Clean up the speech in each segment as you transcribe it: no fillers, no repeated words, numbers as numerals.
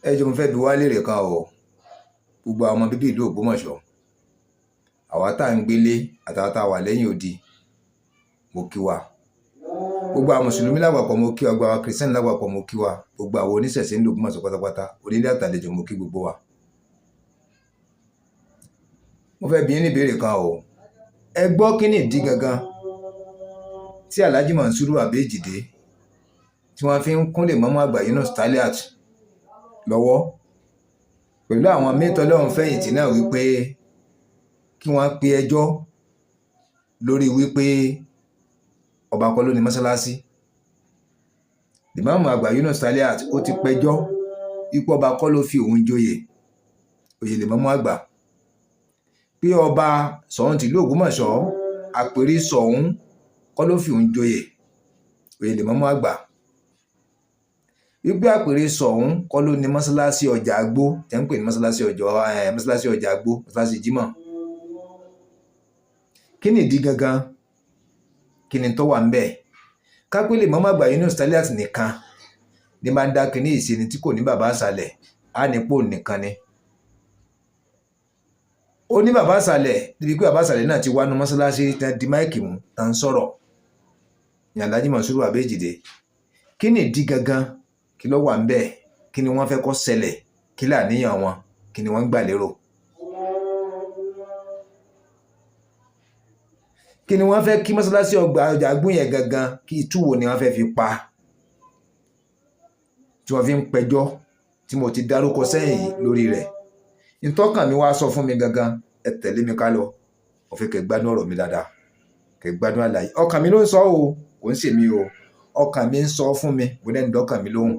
Ẹ jọ̀ọ́, mo fẹ́ bi wá léèrè kan o. Gbogbo àwọn ọmọ bíbí ìlú Ògbómọ̀ṣọ́, àwa tá à ń gbélé àtàwọn tá a wà lẹ́yìn odi, mo kí wa. Gbogbo àwọn mùsùlùmí lápapọ̀, mo kí wa. Gbogbo àwọn kìrìsìtẹ́nì lápapọ̀, mo kí wa. Gbogbo àwọn oníṣẹ̀ṣe nílùú Ògbómọ̀ṣọ́ pátápátá, onílé àtàlejò, mo kí gbogbo wa. Mo fẹ́ bi yín ní ìbéèrè kan o. Ẹ gbọ́, kí ni ìdí gangan tí Alhaji Monsuru Abejide tí wọ́n fi ń kún Lèmọ́mù àgbà Yunus Taliat lọ́wọ́ pẹ̀lú àwọn mẹ́tọ́lọ́run fẹ̀yìntì náà wípé kí wọ́n pe ẹjọ́ lórí wípé ọba kọ́ ló ní mọ́sálásí? Lèmọ́mù àgbà Yunus Taliat ó ti pẹjọ́ wípé ọba kọ́ ló fi òun joyè oyè Lèmọ́mù àgbà, pé ọba Ṣọ̀ún tìlú Ògbómọ̀ṣọ́, àpèrè Ṣọ̀ún, kọ́ ló fi òun joyè oyè Lèmọ́mù àgbà, wípé àpèrè Ṣọ̀ún kọ́ ló ní mọ́sálásí ọjà àgbó tẹ́ ń pè ní mọ́sálásí ọjà, mọ́sálásí ọjà àgbó, mọ́sálásí Jímọ̀. Kí ni ìdí gangan? Kí ni tó wà ń bẹ̀? Kápẹ́ Lèmọ́mù àgbà Yunus Taliat nìkan ní máa ń dá kínní ìṣeni tí kò ní bàbá àṣàlẹ̀, á ní pò nìkan ni. Ó ní bàbá àṣàlẹ̀ níbi pé bàbá àṣàlẹ̀ náà ti wá nu mọ́sálásí tí wọ́n di mic mú tá ń sọ̀rọ̀ ní Alhaji Monsuru Abejide. Kí ni ìdí gangan? Kí ló wà ń bẹ̀? Kí ni wọ́n fẹ́ kó ṣẹlẹ̀? Kí làníyàn wọn? Kí ni wọ́n ń gbà lérò? Kí ni wọ́n fẹ́ kí mọ́sálásí ọgbà ọjà àgbọ̀n yẹn gangan, kí ìtúwò ni wọ́n fẹ́ fi pa tí wọ́n fi ń pẹjọ́ tí mo ti dárúkọ sẹ́yìn yìí lórí rẹ̀? Ìtọ́kàn mi wá sọ fún mi gangan. Ẹ tẹ̀lé mi ká lọ. Mo fẹ́ kẹ́ gbádùn ọ̀rọ̀ mi dáadáa, kẹ́ gbádùn àlàyé. Ọkàn mi ló ń sọ o, kò ń ṣèmi o. Ọkàn mi ń sọ fún mi, mo dẹ́nu dọ́kàn mi lóhùn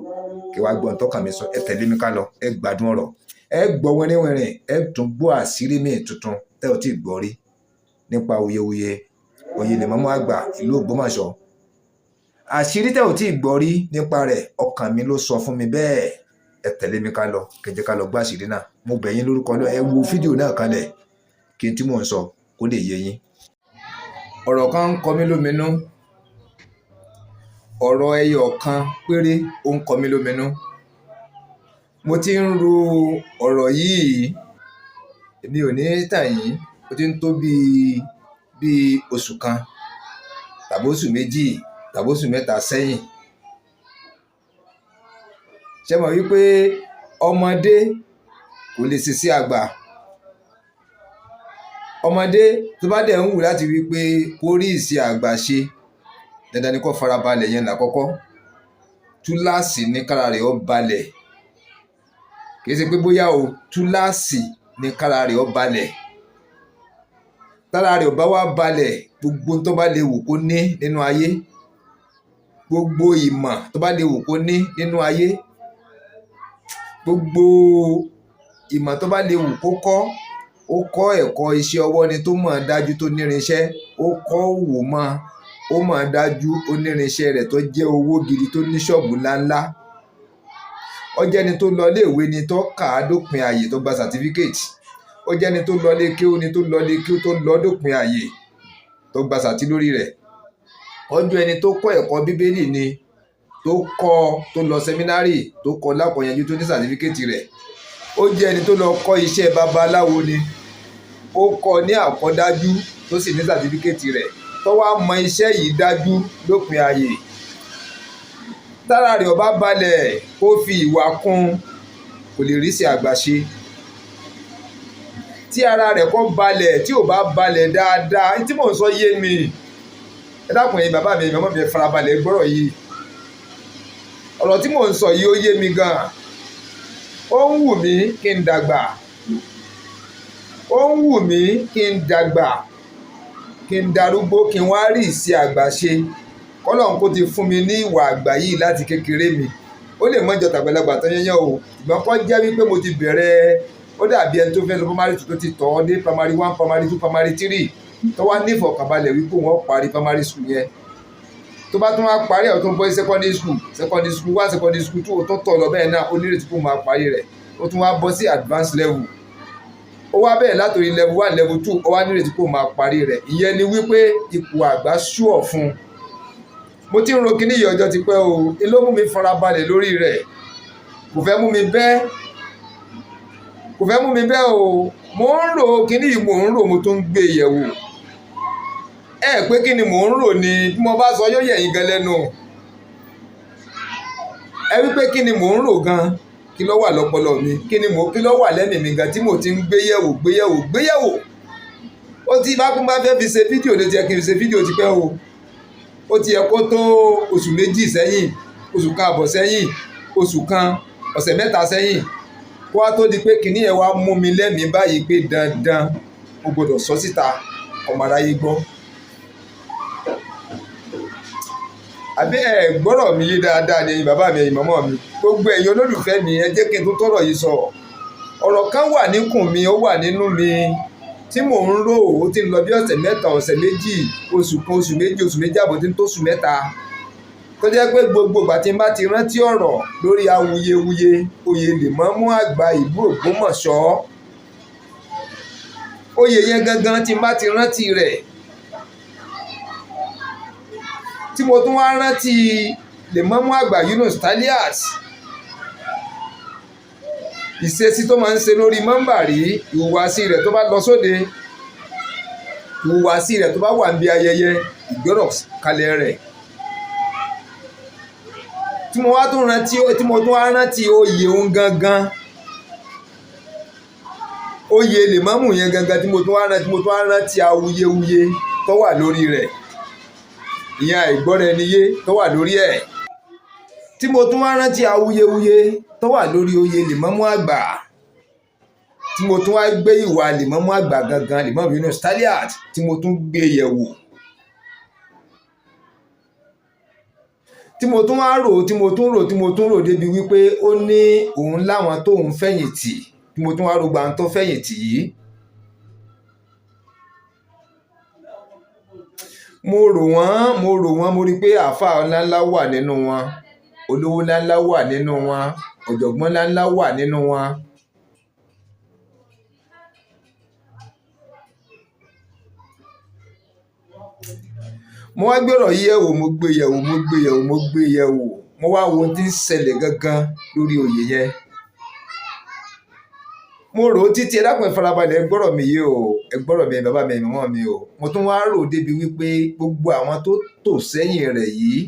kí wàá gbọ́ ntọ́kàn mi sọ. Ẹ tẹ̀lé mi ká lọ, ẹ gbádùn ọ̀rọ̀, ẹ gbọ́ wẹ́rẹ́wẹ́rẹ́, ẹ tún gbọ́ àṣírí mi tuntun tẹ́ ò tí ì gbọ́ rí nípa awuyewuye oyè Lèmọ́mù àgbà ìlú Ògbómọ̀ṣọ́. Àṣírí tẹ́ ò tí ì gbọ́ rí nípa rẹ̀, ọkàn mi ló sọ fún mi bẹ́ẹ̀. Ẹ tẹ̀lé mi ká lọ, kẹjẹ ká lọ gbọ́ àṣírí náà. Mo bẹ̀ yín lórúkọ náà, ẹ wo fídíò náà kalẹ̀ kí n tí mò ń sọ kó lè yé yín. Ọ̀rọ̀ kan ń kọ mí lóminú. Ọ̀rọ̀ ẹyọ kan péré ó ń kọ mí lóminú. Mo ti ń ro ọ̀rọ̀ yìí, èmi ò ní tàn yín, ó ti ń tó bíi oṣù kan tàbí oṣù 2 tàbí oṣù 3 sẹ́yìn. Ṣé mọ̀ wípé ọmọdé kò lè ṣe sí àgbà? Ọmọdé tó bá dẹ̀ ń wù láti wí pé kó rí ìṣe àgbà ṣe, dandan ni kó farabalẹ̀. Yẹn làkọ́kọ́. Túláàsì ní kára rẹ̀ ó balẹ̀. Kì í ṣe pé bóyá o, túláàsì ní kára rẹ̀ ó balẹ̀. Tára rẹ̀ ò bá wá balẹ̀, gbogbo tó bá lè wù kó ní nínú ayé, gbogbo ìmọ̀ tó bá lè wù kó ní nínú ayé, gbogbo ìmọ̀ tó bá lè wù kó kọ́, ó kọ́ ẹ̀kọ́ iṣẹ́ ọwọ́ ni tó mọ̀ dájú, tó nírinṣẹ́, ó kọ́ òwò mọ́, ó mọ̀ dájú, ó nírinṣẹ́ rẹ̀ tó jẹ́ owó gidi, tó ní ṣọ́ọ̀bù ńláńlá. Ó jẹ́ ẹni tó lọ iléèwé ni tó kà á dópin ààyè, tó gba certificate. Ó jẹ́ ẹni tó lọ ilé kéwú ni, tó lọ ilé kéwú, tó lọ dópin ààyè, tó gba certi lórí rẹ̀. Ó jẹ́ ẹni tó kọ́ ẹ̀kọ́ bíbélì ni, tó kọ́, tó lọ seminary, tó kọ́ lákọ̀ọ́yanjú, tó ní certificate rẹ̀. Ó jẹ́ ẹni tó lọ kọ́ iṣẹ́ babaláwo ni, ó kọ́ ní àkọ́dájú, tó sì ní certificate rẹ̀, tó wá mọ iṣẹ́ yìí dájú lópin ààyè. Tára rẹ̀ ò bá balẹ̀, kó fi ìwà kún, kò lè rí sí àgbà ṣe. Tí ara rẹ̀ kọ́ balẹ̀, tí ò bá balẹ̀ dáadáa, tí mò ń sọ yé mi. Ẹ dákun, ẹ̀yin bàbá mi, màmá mi, ẹ farabalẹ̀ gbọ́rọ̀ yìí. Ọ̀rọ̀ tí mò ń sọ yìí, ó yé mi gan. Ó ń wù mí kí n dàgbà, ó ń wù mí kí n dàgbà, kí n darúgbó, kí n wá rí ìṣe àgbà ṣe. Kọ́lọ́run kó ti fún mi ní ìwà àgbà yìí láti kékeré mi. Ó lè mọ́jọ tàgbàlagbà tán yányán o, ṣùgbọ́n kó jẹ́ wípé mo ti bẹ̀rẹ̀, ó dàbí ẹni tó fẹ́ lọ primary two, tó ti tọ̀ ọ́ dé primary one, primary two, primary three, tó wá ní ìfọ̀kànbalẹ̀ wípé wọ́n parí primary school yẹn. Tó bá tún wá parí ẹ̀, ó tún bọ́ sí secondary school, secondary school one, secondary school two, ó tún tọ̀ lọ bẹ́ẹ̀ náà, ó nírètí pé ó máa parí rẹ̀. Ó tún wá bọ́ sí advanced level, ó wá bẹ̀rẹ̀ látòrí level one, level two, ó wá nírètí pé ó máa parí rẹ̀. Ìyẹn ni wípé ipò àgbà ṣúọ̀ fún un. Mo ti ń ro kíní yìí ọjọ́ ti pẹ́ o, ló mú mi farabalẹ̀ lórí rẹ̀. Kò fẹ́ mú mi bẹ́, kò fẹ́ mú mi bẹ́ o. Mò ń rò kíní yìí, mò ń rò, mo tún ń gbé yẹ̀wò. Ẹ pé kí ni mò ń rò ni? Bí mo bá sọ, yóò yẹ̀ yín gan lẹ́nu. Ẹ wí pé kí ni mò ń rò gan, kí ló wà lọ́pọlọ mi, kí ló wà lẹ́mìí mi gan tí mo ti ń gbé yẹ̀wò, gbé yẹ̀wò, gbé yẹ̀wò. Ó ti bá kún bá fẹ́ fi ṣe fídíò ló ti yẹ kí n fi ṣe fídíò ti pẹ́ o. Ó ti yẹ kó tó oṣù 2 sẹ́yìn, oṣù kan àbọ̀ sẹ́yìn, oṣù kan, ọ̀sẹ̀ 3 sẹ́yìn, kó wá tó di pé kinní yẹn wá mú mi lẹ́mìí báyìí pé dandan mo gbọ́dọ̀ sọ síta, ọmọ aráyé gbọ́. Àbí ẹ gbọ́rọ̀ mi yé dáadáa ni, ẹ̀yin bàbá mi, ẹ̀yin màmá mi, gbogbo ẹ̀yin olólùfẹ́ mi, ẹ jẹ́ kí n tún tọ̀rọ̀ yìí sọ. Ọ̀rọ̀ kan wà níkùn mi, ó wà nínú mi tí mò ń rò, ó ti ń lọ bí ọ̀sẹ̀ 3, ọ̀sẹ̀ 2, oṣù kan, oṣù 2, oṣù 2 àbọ̀ tí ń tó oṣù 3. Tó jẹ́ pé gbogbo ìgbà tí n bá ti rántí ọ̀rọ̀ lórí awuyewuye oyè Lèmọ́mú àgbà ìlú Ògbómọ̀ṣọ́, oyè yẹn gangan tí n bá ti rántí rẹ̀, tí mo tún wá rántí Lèmọ́mú àgbà Yunus Taliat, ìṣesí tó máa ń ṣe lórí mọ́ńbàrí, ìhùwàsí rẹ̀ tó bá lọ sóde, ìhùwàsí rẹ̀ tó bá wà níbi ayẹyẹ, ìgbọ́rọ̀ kalẹ̀ rẹ̀, tí mo wá tún rántí, tí mo tún wá rántí oyè òun gangan, oyè Lèmọ́mù yẹn gangan tí mo tún wá rántí, mo tún wá rántí awuyewuye tó wà lórí rẹ̀, ìyẹn àìgbọ́ra ẹni yé tó wà lórí ẹ̀, tí mo tún wá rántí awuyewuye tó wà lórí oyè Lèmọ́mú àgbà, tí mo tún wá gbé ìwà Lèmọ́mú àgbà gangan, Lèmọ́mù Yunus Taliat, tí mo tún gbé yẹ̀wò, tí mo tún wá rò, tí mo tún rò, tí mo tún rò débi wípé ó ní òun láwọn tóun fẹ̀yìntì, tí mo tún wá rò gbà tó fẹ̀yìntì yìí. Mo rò wọ́n, mo rò wọ́n, mo rí pé àáfàá ńláńlá wà nínú wọn, olówó ńláńlá wà nínú wọn, ọ̀jọ̀gbọ́n ńláńlá wà nínú wọn. Mo wá gbé ọ̀rọ̀ yìí yẹ̀wò, mo gbé yẹ̀wò, mo gbé yẹ̀wò, mo gbé yẹ̀wò, mo wá wo ohun tí ń ṣẹlẹ̀ gangan lórí oyè yẹn. Mo rò ó títí, ẹ dákun, ẹ farabalẹ̀, ẹ gbọ́rọ̀ mi yìí o, ẹ gbọ́rọ̀ mi, bàbá mi, màmá mi o. Mo tún wá rò débi wípé gbogbo àwọn tó tò sẹ́yìn rẹ̀ yìí,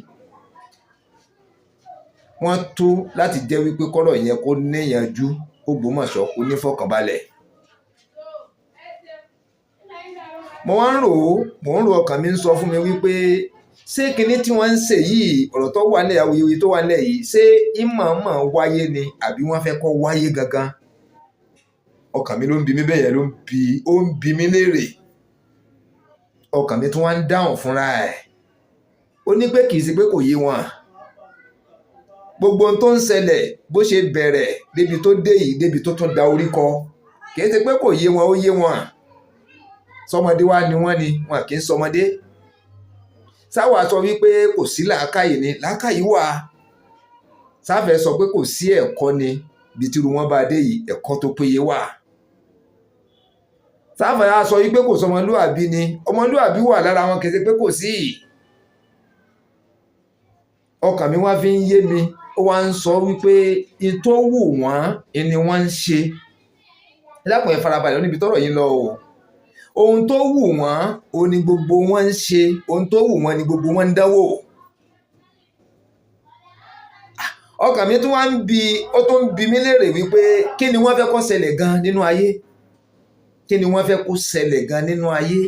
wọ́n tó láti jẹ́ wípé kọ́rọ̀ yẹn kó níyanjú, kó Ògbómọ̀ṣọ́ kó nífọ̀kànbalẹ̀. Mo wá ń rò ó, mò ń rò, ọkàn mi ń sọ fún mi wípé ṣé kinní tí wọ́n ń ṣe yìí, ọ̀rọ̀ tó wà nílẹ̀, awuyewuye tó wà nílẹ̀ yìí, ṣé ìmọ̀ọ́mọ̀ wáyé ni àbí wọ́n fẹ́ kó wáyé gangan? Ọkàn mi ló ń bi mí bẹ́ẹ̀ yẹn, ló ń bi, ó ń bi mí léèrè. Ọkàn mi tún wá ń dáhùn fúnra ẹ̀. Ó ní pé kì í ṣe pé kò yé wọn. Gbogbo ohun tó ń ṣẹlẹ̀, bó ṣe bẹ̀rẹ̀ débi tó dé yìí, débi tó tún da orí kọ, kì í ṣe pé kò yé wọn, ó yé wọn. Sọmọdé wá ni wọ́n ni, wọn kì í sọmọdé. Sáwà sọ wípé kò sí làákàyè ni, làákàyè wà. Sáfẹ́ sọ pé kò sí ẹ̀kọ́ ni, bí tírú wọn bá dé yìí, ẹ̀kọ́ tó péye wà. Sáfẹ́ á sọ wípé kò sọmọlúàbí ni, ọmọlúàbí wà lára wọn, kì í ṣe pé kò sí. Ọkàn mi wá fi ń yé mi, ó wá ń sọ wípé in tó wù wọ́n ni wọ́n ń ṣe. Ẹ dákun, ẹ farabalẹ̀ níbi tọ́rọ̀ yìí lọ o. Ohun tó wù wọ́n ó ní gbogbo wọn ń ṣe, ohun tó wù wọ́n ni gbogbo wọn ń dánwò. Ọkàn mi tún wá ń bi, ó tún ń bi mí léèrè wípé kí ni wọ́n fẹ́ kó ṣẹlẹ̀ gan nínú ayé? Kí ni wọ́n fẹ́ kó ṣẹlẹ̀ gan nínú ayé?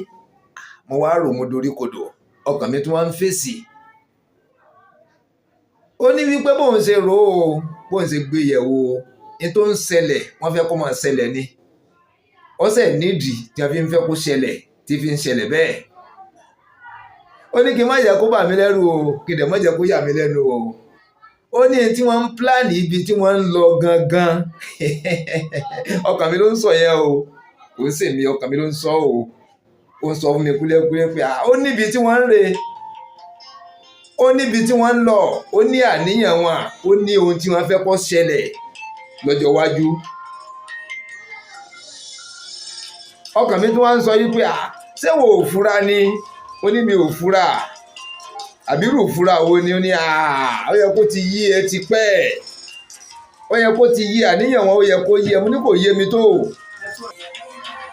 Mo wá rò, mo dorí kodò, ọkàn mi tún wá ń fèsì. Ó ní wípé bóun ṣe rò ó, bóun ṣe gbé yẹ̀wò, ní tó ń ṣẹlẹ̀, wọ́n fẹ́ kó máa ṣẹlẹ̀ ni. Ó ṣẹ̀ nídìí tí a fi ń fẹ́ kó ṣẹlẹ̀, tí fi ń ṣẹlẹ̀ bẹ́ẹ̀. Ó ní kí n má jẹ́ kó bà mí lẹ́rù o, kí n dẹ̀ má jẹ́ kó yà mí lẹ́nu o. Ó ní tí wọ́n ń pílánì ibi tí wọ́n ń lọ gangan. Ọkàn mi ló ń sọ yẹn o. Kò ń sèmi, ọkàn mi ló ń sọ o. Ó ń sọ fún mi kúlẹ̀kúlẹ̀ pé ó níbi tí wọ́n ń re, ó níbi tí wọ́n ń lọ, ó ní àníyàn wọn, ó ní ohun tí wọ́n fẹ́ kó ṣẹlẹ̀ lọ́jọ́ iwájú. Ọkàn mi tún wá ń sọ yí pé ṣé wo ò fura ni? Ó ní mi ò fura. Àbírù fura wo ni? Ó ní ó yẹ kó ti yí ẹ ti pẹ́. Ó yẹ kó ti yé àníyàn wọn, ó yẹ kó yé. Mo ní kò yé mi tó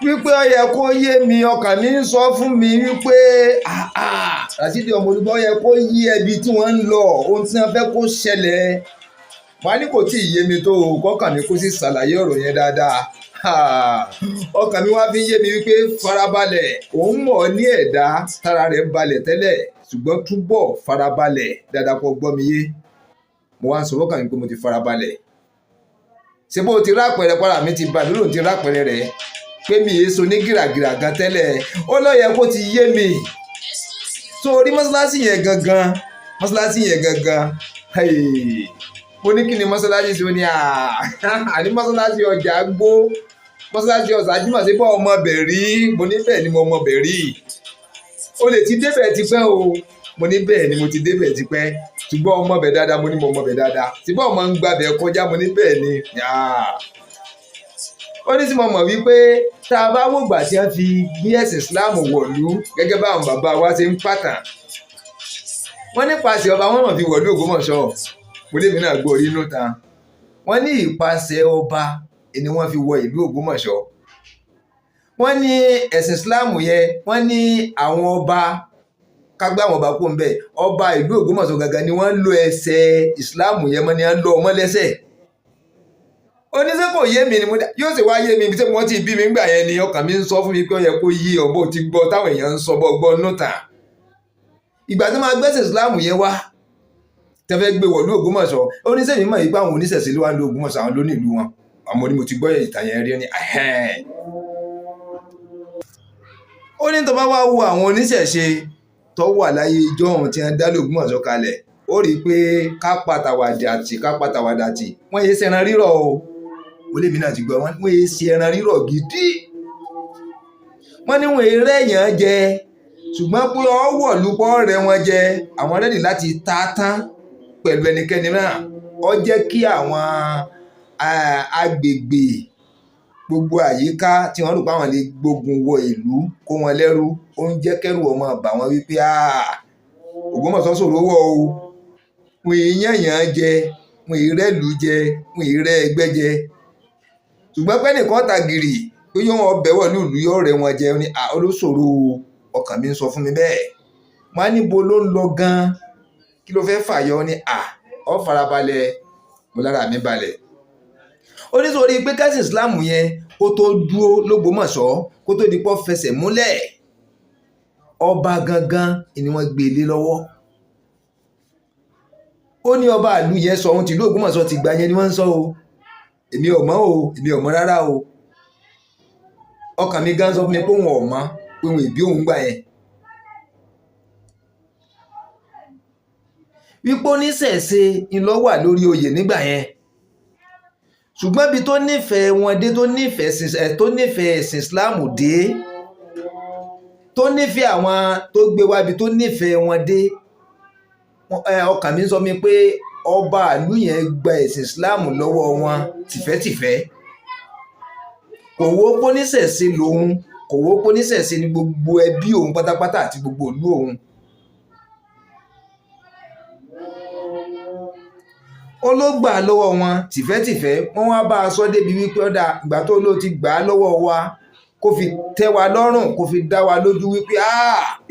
wípé ó yẹ kó yé mi. Ọkàn mi ń sọ fún mi wípé Ràṣídì ọmọ Olúgbọ́n, ó yẹ kó yé ẹbí tí wọ́n ń lọ, ohun tí wọ́n fẹ́ kó ṣẹlẹ̀. Wọ́n á ní kò tí ì yé mi tó o, kọ́kàn mi kó sì ṣàlàyé ọ̀rọ̀ yẹn dáadáa. Ọkàn mi wá fi ń yé mi wípé farabalẹ̀, òun mọ̀ ọ́ ní ẹ̀dá tára rẹ̀ balẹ̀ tẹ́lẹ̀, ṣùgbọ́n túbọ̀ farabalẹ̀ dáadáa kó gbọ́ mi yé. Mo wá ń sọ fọ́kàn mi pé mo ti farabalẹ̀. Ṣé bó ti rápẹ̀rẹ̀ para mi ti balẹ̀ lóun ti rápẹ̀rẹ̀ rẹ̀ pé mi èso ní gìràgìrà gan tẹ́lẹ̀. Ó ló yẹ kó ti yé mi. So orí mọ́ṣáláṣí yẹn gangan, mọ́ṣáláṣí yẹn gangan, mo ní kí ni mọ́ṣáláṣí ṣe? Ó ní àní mọ́ṣáláṣí ọjà gbó, mọ́ṣáláṣí ọ̀sà Jímọ̀ sí bọ́ ọmọ bẹ̀ rí. Mo ní bẹ́ẹ̀ ni, mo mọ bẹ̀ rí. O lè ti débẹ̀ tipẹ́ o. Mo ní bẹ́ẹ̀ ni, mo ti débẹ̀ tipẹ́, ṣùgbọ́n ọmọ bẹ̀ dáadáa. Mo ní mo mọ bẹ̀ dáadáa, ṣùgbọ́n ọmọ ń gbàbẹ̀ kọjá. Mo ní bẹ́ẹ̀ ni. Ó ní tí mo mọ̀ wípé tá a bá wògbà tí wọ́n fi gbé ẹ̀sìn Islam wọ̀lú, gẹ́gẹ́ báwọn bàbá wa ṣe ń pàtàn, wọ́n nípasẹ̀ ọba wọn mọ̀ fi wọ̀lú Ògbómọ̀ṣọ́. Mo lèmi náà gbọ́ orí inú ta. Wọ́n ní ìpasẹ̀ ọba ni wọ́n fi wọ ìlú Ògbómọ̀ṣọ́. Wọ́n ní ẹ̀sìn Islam yẹn, wọ́n ní àwọn ọba kágbé àwọn ọba kó ń bẹ̀, ọba ìlú Ògbómọ̀ṣọ́ gangan ni wọ́n lo ẹsẹ̀ Islam yẹn mọ́, ni wọ́n lọ ọmọ lẹ́sẹ̀. Oníṣẹ́ kò yé mi ni mo yóò sì wá yé mi ibi tí wọ́n ti bí mi ńgbà yẹn ni. Ọkàn mi ń sọ fún mi pé ó yẹ kó yí ọ̀bọ ti gbọ́ táwọn èèyàn ń sọ bọ́ gbọ́ nùtà. Ìgbà tí wọ́n gbẹ́sẹ̀ Islam yẹn wá, tẹ́ fẹ́ gbé wọ̀lú Ògbómọ̀ṣọ́, oníṣẹ́ mi mọ̀ yìí pé àwọn oníṣẹ̀ṣe ló wá ń lo Ògbómọ̀ṣọ́, àwọn ló ní ìlú wọn. Àmọ́ ni mo ti gbọ́ ìtàn yẹn rí ní. Ó ní tó bá wá wo àwọn oníṣẹ̀ṣe tó wà láyé ijó ohun tí wọ́n dá lÓgbómọ̀ṣọ́ kalẹ̀, ó rí i pé ká pàtàwàdà tì, ká pàtàwàdà tì, wọ́n yé ṣe ẹran rírọ̀ o. Ó lèmi náà ti gbọ́, wọ́n yé ṣe ẹran rírọ̀ gidi. Wọ́n ní wọ́n eré èèyàn jẹ, ṣùgbọ́n pé ọwọ́ lupọ̀ rẹ̀ wọ́n jẹ, àwọn ready láti ta tán pẹ̀lú ẹnikẹ́ni náà. Ó jẹ́ kí àwọn agbègbè gbogbo àyíká tí wọ́n rò pé àwọn lè gbógun wọ ìlú kó wọn lẹ́rú, ó ń jẹ́ kẹ́rù ọmọ bà wọ́n wípé Ògbómọ̀ṣọ́ ṣòro wọ̀ o. Wọn èèyàn yàn jẹ, wọn èrẹ́lù jẹ, wọn èrẹ́ ẹgbẹ́ jẹ, ṣùgbọ́n pé nìkan ta gìrì pé yóò wọn bẹ̀wọ̀ lùlù yóò rẹ̀ wọn jẹ ní olóṣòro. Ọkàn mi ń sọ fún mi bẹ́ẹ̀. Wọ́n á níbo ló ń lọ gan-an, kí ló fẹ́ fàyọ ní ọ farabalẹ̀. Mo lára mi balẹ̀. Ó ní sórí pé kẹ́sì Islam yẹn kó tó dúró lÓgbómọ̀ṣọ́, kó tó di pọ́ fẹsẹ̀ múlẹ̀, ọba gangan ni wọ́n gbé lé lọ́wọ́. Ó ní ọba ìlú yẹn sọ ohun tìlú Ògbómọ̀ṣọ́ ti gbà yẹn ni wọ́n ń sọ o. Èmi ò mọ̀ o, èmi ò mọ̀ rárá o. Ọkàn mi gan sọ fún mi pé òun ò mọ̀, pé òun ìbí òun gbà yẹn. Wípé oníṣẹ̀ṣe ńlọ wà lórí oyè nígbà yẹn, ṣùgbọ́n ibi tó nífẹ̀ẹ́ wọn dé, tó nífẹ̀ẹ́ ẹ̀sìn Islam dé, tó nífẹ̀ẹ́ àwọn tó gbé wá, ibi tó nífẹ̀ẹ́ wọn dé, ọkàn mi sọ mi pé ọba ìlú yẹn gba ẹ̀sìn Islam lọ́wọ́ wọn tìfẹ́tìfẹ́. Kò wó póníṣẹ̀ṣe lòun, kò wó póníṣẹ̀ṣe ní gbogbo ẹbí òun pátápátá àti gbogbo ìlú òun. Ó ló gbà á lọ́wọ́ wọn tìfẹ́tìfẹ́. Wọ́n wá bá a sọ débi wípé ọ̀dà ìgbà tó ló ti gbà á lọ́wọ́ wa, kó fi tẹ́ wa lọ́rùn, kó fi dá wa lójú wípé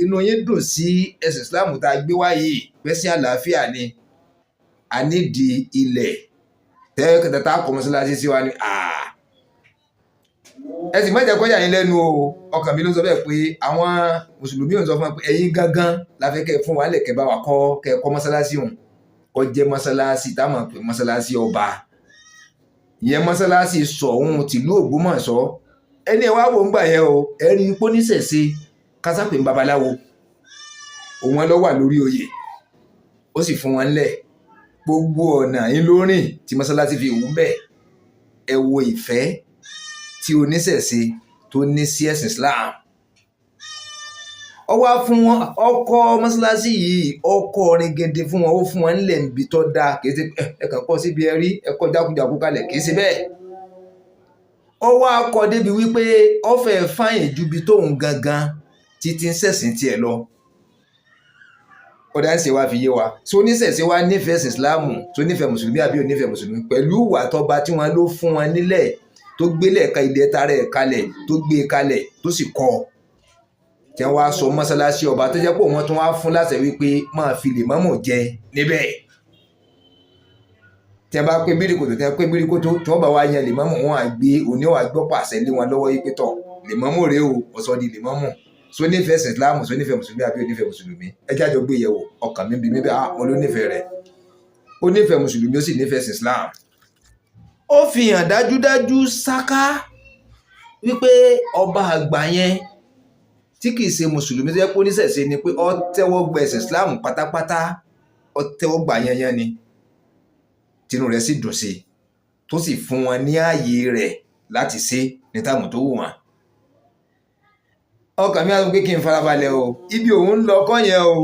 inú yín dùn sí ẹ̀sìn Islam tá a gbé wá yìí, pẹ́sìn àlàáfíà ni, a nídìí ilẹ̀ tẹ́ẹ̀kẹ́tà kọ́ mọ́ṣáláṣí sí wa ni. Ẹ sì má jẹ́ kó yà yín lẹ́nu o. Ọkàn mi ló sọ bẹ́ẹ̀ pé àwọn mùsùlùmí ò ń sọ fún wa pé ẹ̀yin gangan la fẹ́ kẹ́ fún wa lẹ̀, kẹ́ bá wa kọ́, kẹ́ kọ́ mọ́ṣáláṣí òun, kó jẹ́ mọ́ṣáláṣí táwọn pè mọ́ṣáláṣí ọba ìyẹn, mọ́ṣáláṣí Ṣọ̀ún tìlú Ògbómọ̀ṣọ́. Ẹni ẹ wá wò ń gbà yẹn o, ẹ rí i póníṣẹ̀ṣe kásápè ń babaláwo òun ló wà lórí oyè, ó sì fún wọn lẹ̀. Gbogbo ọ̀nà yín ló rìn tí mọ́ṣáláṣí fi wù bẹ́ẹ̀. Ẹ wo ìfẹ́ tí oníṣẹ̀ṣe tó ní sí ẹ̀sìn Islam. Ó wá fún wọn, ọkọ mọ́ṣáláṣí yìí, ọkọ orin gidi fún wọn, ó fún wọn nílẹ̀ níbi tó dáa. Kì í ṣe ẹ kàn kọ́ síbi ẹ rí ẹ kọ́ jákujàku kalẹ̀, kì í ṣe bẹ́ẹ̀. Ó wá kọ́ débi wípé ó fẹ́ fàyìn ju ibi tóun gangan títí ń ṣẹ̀sìn tiẹ̀ lọ. Ọ̀dà ń ṣe wá fi yé wa so oníṣẹ̀ṣe wa nífẹ̀ẹ́ ẹ̀sìn Ìsìláàmù, tó nífẹ̀ẹ́ mùsùlùmí àbí ò nífẹ̀ẹ́ mùsùlùmí, pẹ̀lú ìwà tọba tí wọ́n ló fún wọn nílẹ̀, tó gbélé ka ilẹ̀ tara ẹ̀ kalẹ̀, tó gbé e kalẹ̀, tó sì kọ́ tí wọ́n wá sọ mọ́sálásí ọba, tó jẹ́ pé wọ́n tún wá fún láṣẹ wípé máa fi lè mọ́mù jẹ níbẹ̀. Tí wọ́n bá pé bíríkòtò, tí wọ́n pé bíríkòtò, tí wọ́n bá wá yan lè mọ́mù, wọn á gbé òní wàá gbọ́ pàṣẹ lé wọn lọ́wọ́ yìí pé tọ̀ lè mọ́mù rèé o, ọ̀sọ́ di lè mọ́mù. So nífẹ̀ẹ́ ẹ̀sìn Ìsìláàmù, so nífẹ̀ẹ́ mùsùlùmí àbí onífẹ̀ẹ́ mùsùlùmí? Ẹ jájọ gbé yẹ̀wò. Ọkàn mi bí mi bẹ́ẹ̀, mo ló nífẹ̀ẹ́ rẹ̀, ó nífẹ̀ẹ́ mùsùlùmí, ó sì nífẹ̀ẹ́ ẹ̀sìn Islam. Ó fi hàn dájúdájú sáká wípé ọba àgbà yẹn tí kìí ṣe mùsùlùmí, tó yẹ kó oníṣẹ̀ṣe ni, pé ó tẹ́wọ́ gba ẹ̀sìn Islam pátápátá, ó tẹ́wọ́ gbà yanyan ni, tinú rẹ̀ sì dùn sí i, tó sì fún wọn ní ààyè rẹ̀ láti ṣe ní táàmù tó wù wọ́n. Ọkàn mi á sọ pé kí n farabalẹ̀ o, ibi òun ń lọ kọ́ yẹn o,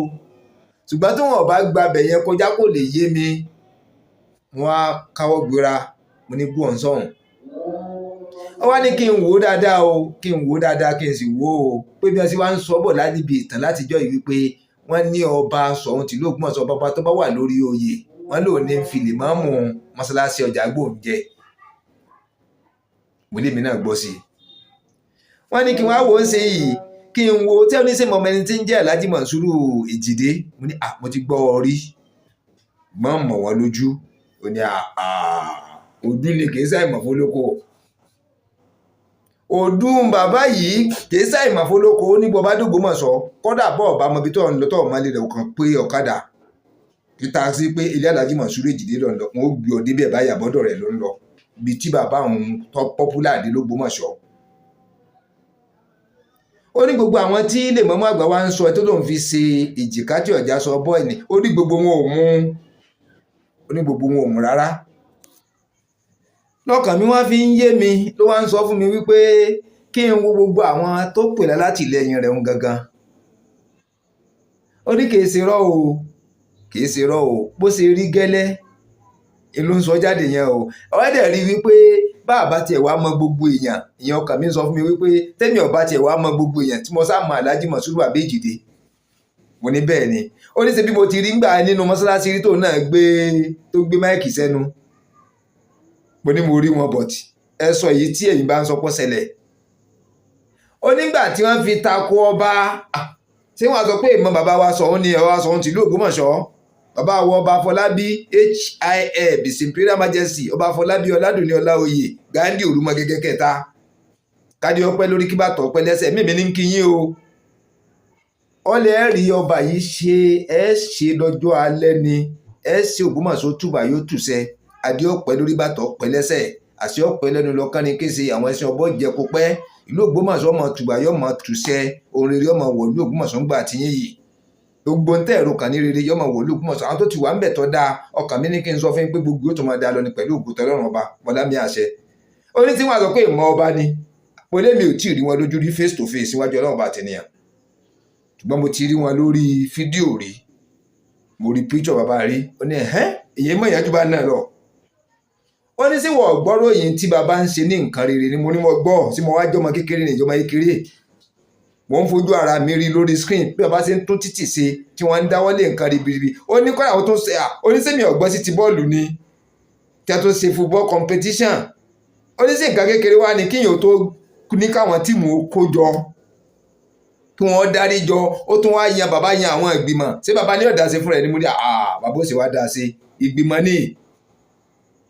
ṣùgbọ́n tí wọn ò bá gbabẹ̀ yẹn kọjá, kò lè yé mi. Wọ́n á káwọ́ gbéra, mo ní gbọ́ sọ̀hún. Ó wá ní kí n wò ó dáadáa o, kí n wò ó dáadáa, kí n sì wò ó pé bí wọ́n ṣe wá ń sọ bọ̀ láti ìtàn látijọ́ yìí wípé wọ́n ní ọba Ṣọ̀ún tìlú Ògbómọ̀ṣọ́, ọba tó bá wà lórí oyè, wọ́n lò ní fi lè máàmù mọ́ṣáláṣí ọjà gbòǹjẹ. Mo lèmi náà gbọ́ sí i. Wọ́n ní kí wọ́n á wò ó ṣe yìí, kí n wo tí oníṣẹ́ mọ̀ ẹni tí ń jẹ́ Alhaji Monsuru Èjìdé. Mo ní à, mo ti gbọ́ ọ rí, mọ̀ mọ̀ wọ́n lójú. Ó ní ojú ni kì í ṣàìmọ̀ fólókò, ọdún bàbá yìí kì í ṣàìmọ̀ fólókò. Ó ní bọ́ bá dògbómọ̀ṣọ́, kọ́dà bọ́ ọ̀bá mọbi tó ń lọ, tó ọ̀mọ lè rẹ̀ kàn pé ọ̀kadà títa sí pé ilé Alhaji Monsuru Èjìdé ló ń lọ, wọn ó gbé ọ débẹ̀ báyà bọ́dọ̀ rẹ̀ ló ń lọ, ibi tí bàbá òun tó popular dé l'Ógbómọ̀ṣọ́. Ó ní gbogbo àwọn tí lèmọ́mú àgbà wa ń sọ tó lòun fi ṣe èjìká tí ọ̀já sọ bọ́ọ̀ ni, ó ní gbogbo wọn ò mú, ó ní gbogbo wọn ò mú rárá. Lọ́kàn mi wá fi ń yé mi, ló wá ń sọ fún mi wípé kí n wo gbogbo àwọn tó pè látìlẹ́yìn rẹ̀ ń gangan. Ó ní kì í ṣe rọ́ o, kì í ṣe rọ́ o, bó ṣe rí gẹ́lẹ́ ló ń sọ jáde yẹn o. Ọ̀rẹ́ dẹ̀ rí wípé bá a bá tiẹ̀ wá mọ gbogbo èèyàn, ìyẹn ọkàn mi ń sọ fún mi wípé tẹ́mi ọba tiẹ̀ wá mọ gbogbo èèyàn, tí mo sá mọ Alhaji Monsuru Àbẹ́jìdé. Mo ní bẹ́ẹ̀ ni. Ó ní ṣe bí mo ti rí ngbà nínú mọ́ṣáláṣí rí tóun náà gbé, tó gbé mic sẹ́nu. Mo ní mo rí wọn, but ẹ sọ èyí tí ẹ̀yin bá ń sọ pọ̀ ṣẹlẹ̀. Ó nígbà tí wọ́n fi tako ọba, ṣé wọ́n sọ pé ìmọ̀ bàbá wa Ṣọ̀ún ni, ọba Ṣọ̀ún tìlú Ògbómọ̀ṣọ́, bàbá wa ọba Afọlábí HIL, His Imperial Majesty Ọba Afọlábí Ọládùnní Ọláoyè Ghandi Òrùmọgẹ́gẹ́ kẹta, kádé ọpẹ́ lórí, kí bàtọ̀ ọpẹ́ lẹ́sẹ̀, mímí ní kí yín o. Ọlẹ́ rí ọba yìí ṣe, ẹ ṣe lọ́jọ́ alẹ́ ni ẹ ṣe. Ògbómọ̀ṣọ́ túbà yóò tùṣẹ, adé ọpẹ́ lórí, bàtọ̀ ọpẹ́ lẹ́sẹ̀, àṣẹ ọpẹ́ lẹ́nu lọ́kàn ní kése, àwọn ẹṣin ọbọ̀ jẹ kó pẹ́. Ìlú Ògbómọ̀ṣọ́ ọmọ tùbà yóò mọ tùṣẹ, ohun rere ọmọ wọ̀ ìlú Ògbómọ̀ṣọ́ ń gbà tiyín yìí. Gbogbo ń tẹ́ ẹ̀rọ kan ní rere yọmọ wọ̀ ìlú Ògbómọ̀ṣọ́. Àwọn tó ti wà ń bẹ̀ tọ́ dáa, ọkàn mi ní kí n sọ fún yín pé gbogbo yóò tó máa dáa lọ ní pẹ̀lú ògo tọ́lọ́run ọba bọ́lá mi àṣẹ. Ó ní tí wọ́n á sọ pé ìmọ̀ ọba ni mo lé, mi ò tí ì rí wọn lójú rí face to face níwájú Ọlọ́run bá tènìyàn, ṣùgbọ́n mo ti rí wọn lórí fídíò rí, mo rí picture bàbá rí. Ó ní ẹ̀hẹ́n, èyí mọ̀ ìyájú bá náà lọ. Ó ní sí wọ́n gbọ́rọ̀ yìí tí bàbá ń ṣe ní nǹkan rere ni? Mo ní mo gbọ́ sí, mo wá jọmọ kékeré ní ìjọba kékeré, mo ń fojú ara mi rí lórí screen bí bàbá ṣe ń tún títì ṣe, tí wọ́n ń dáwọ́lé nǹkan ribiribi. Ó ní kọ́ra àwọn tó ṣe à, ó ní sẹ́mi ọ̀gbọ́n sí ti bọ́ọ̀lù ni tí a tó ṣe football competition. Ó ní sí nǹkan kékeré wá ní kíyàn tó ní káwọn team kó jọ, kí wọ́n dárí jọ. Ó tún wá yan bàbá, yan àwọn ìgbìmọ̀. Ṣé bàbá ní ọ̀dà ṣe fúnra ẹ̀ ní? Mo ní àà, bàbá ó sì wá dá ṣe ìgbìmọ̀ ní.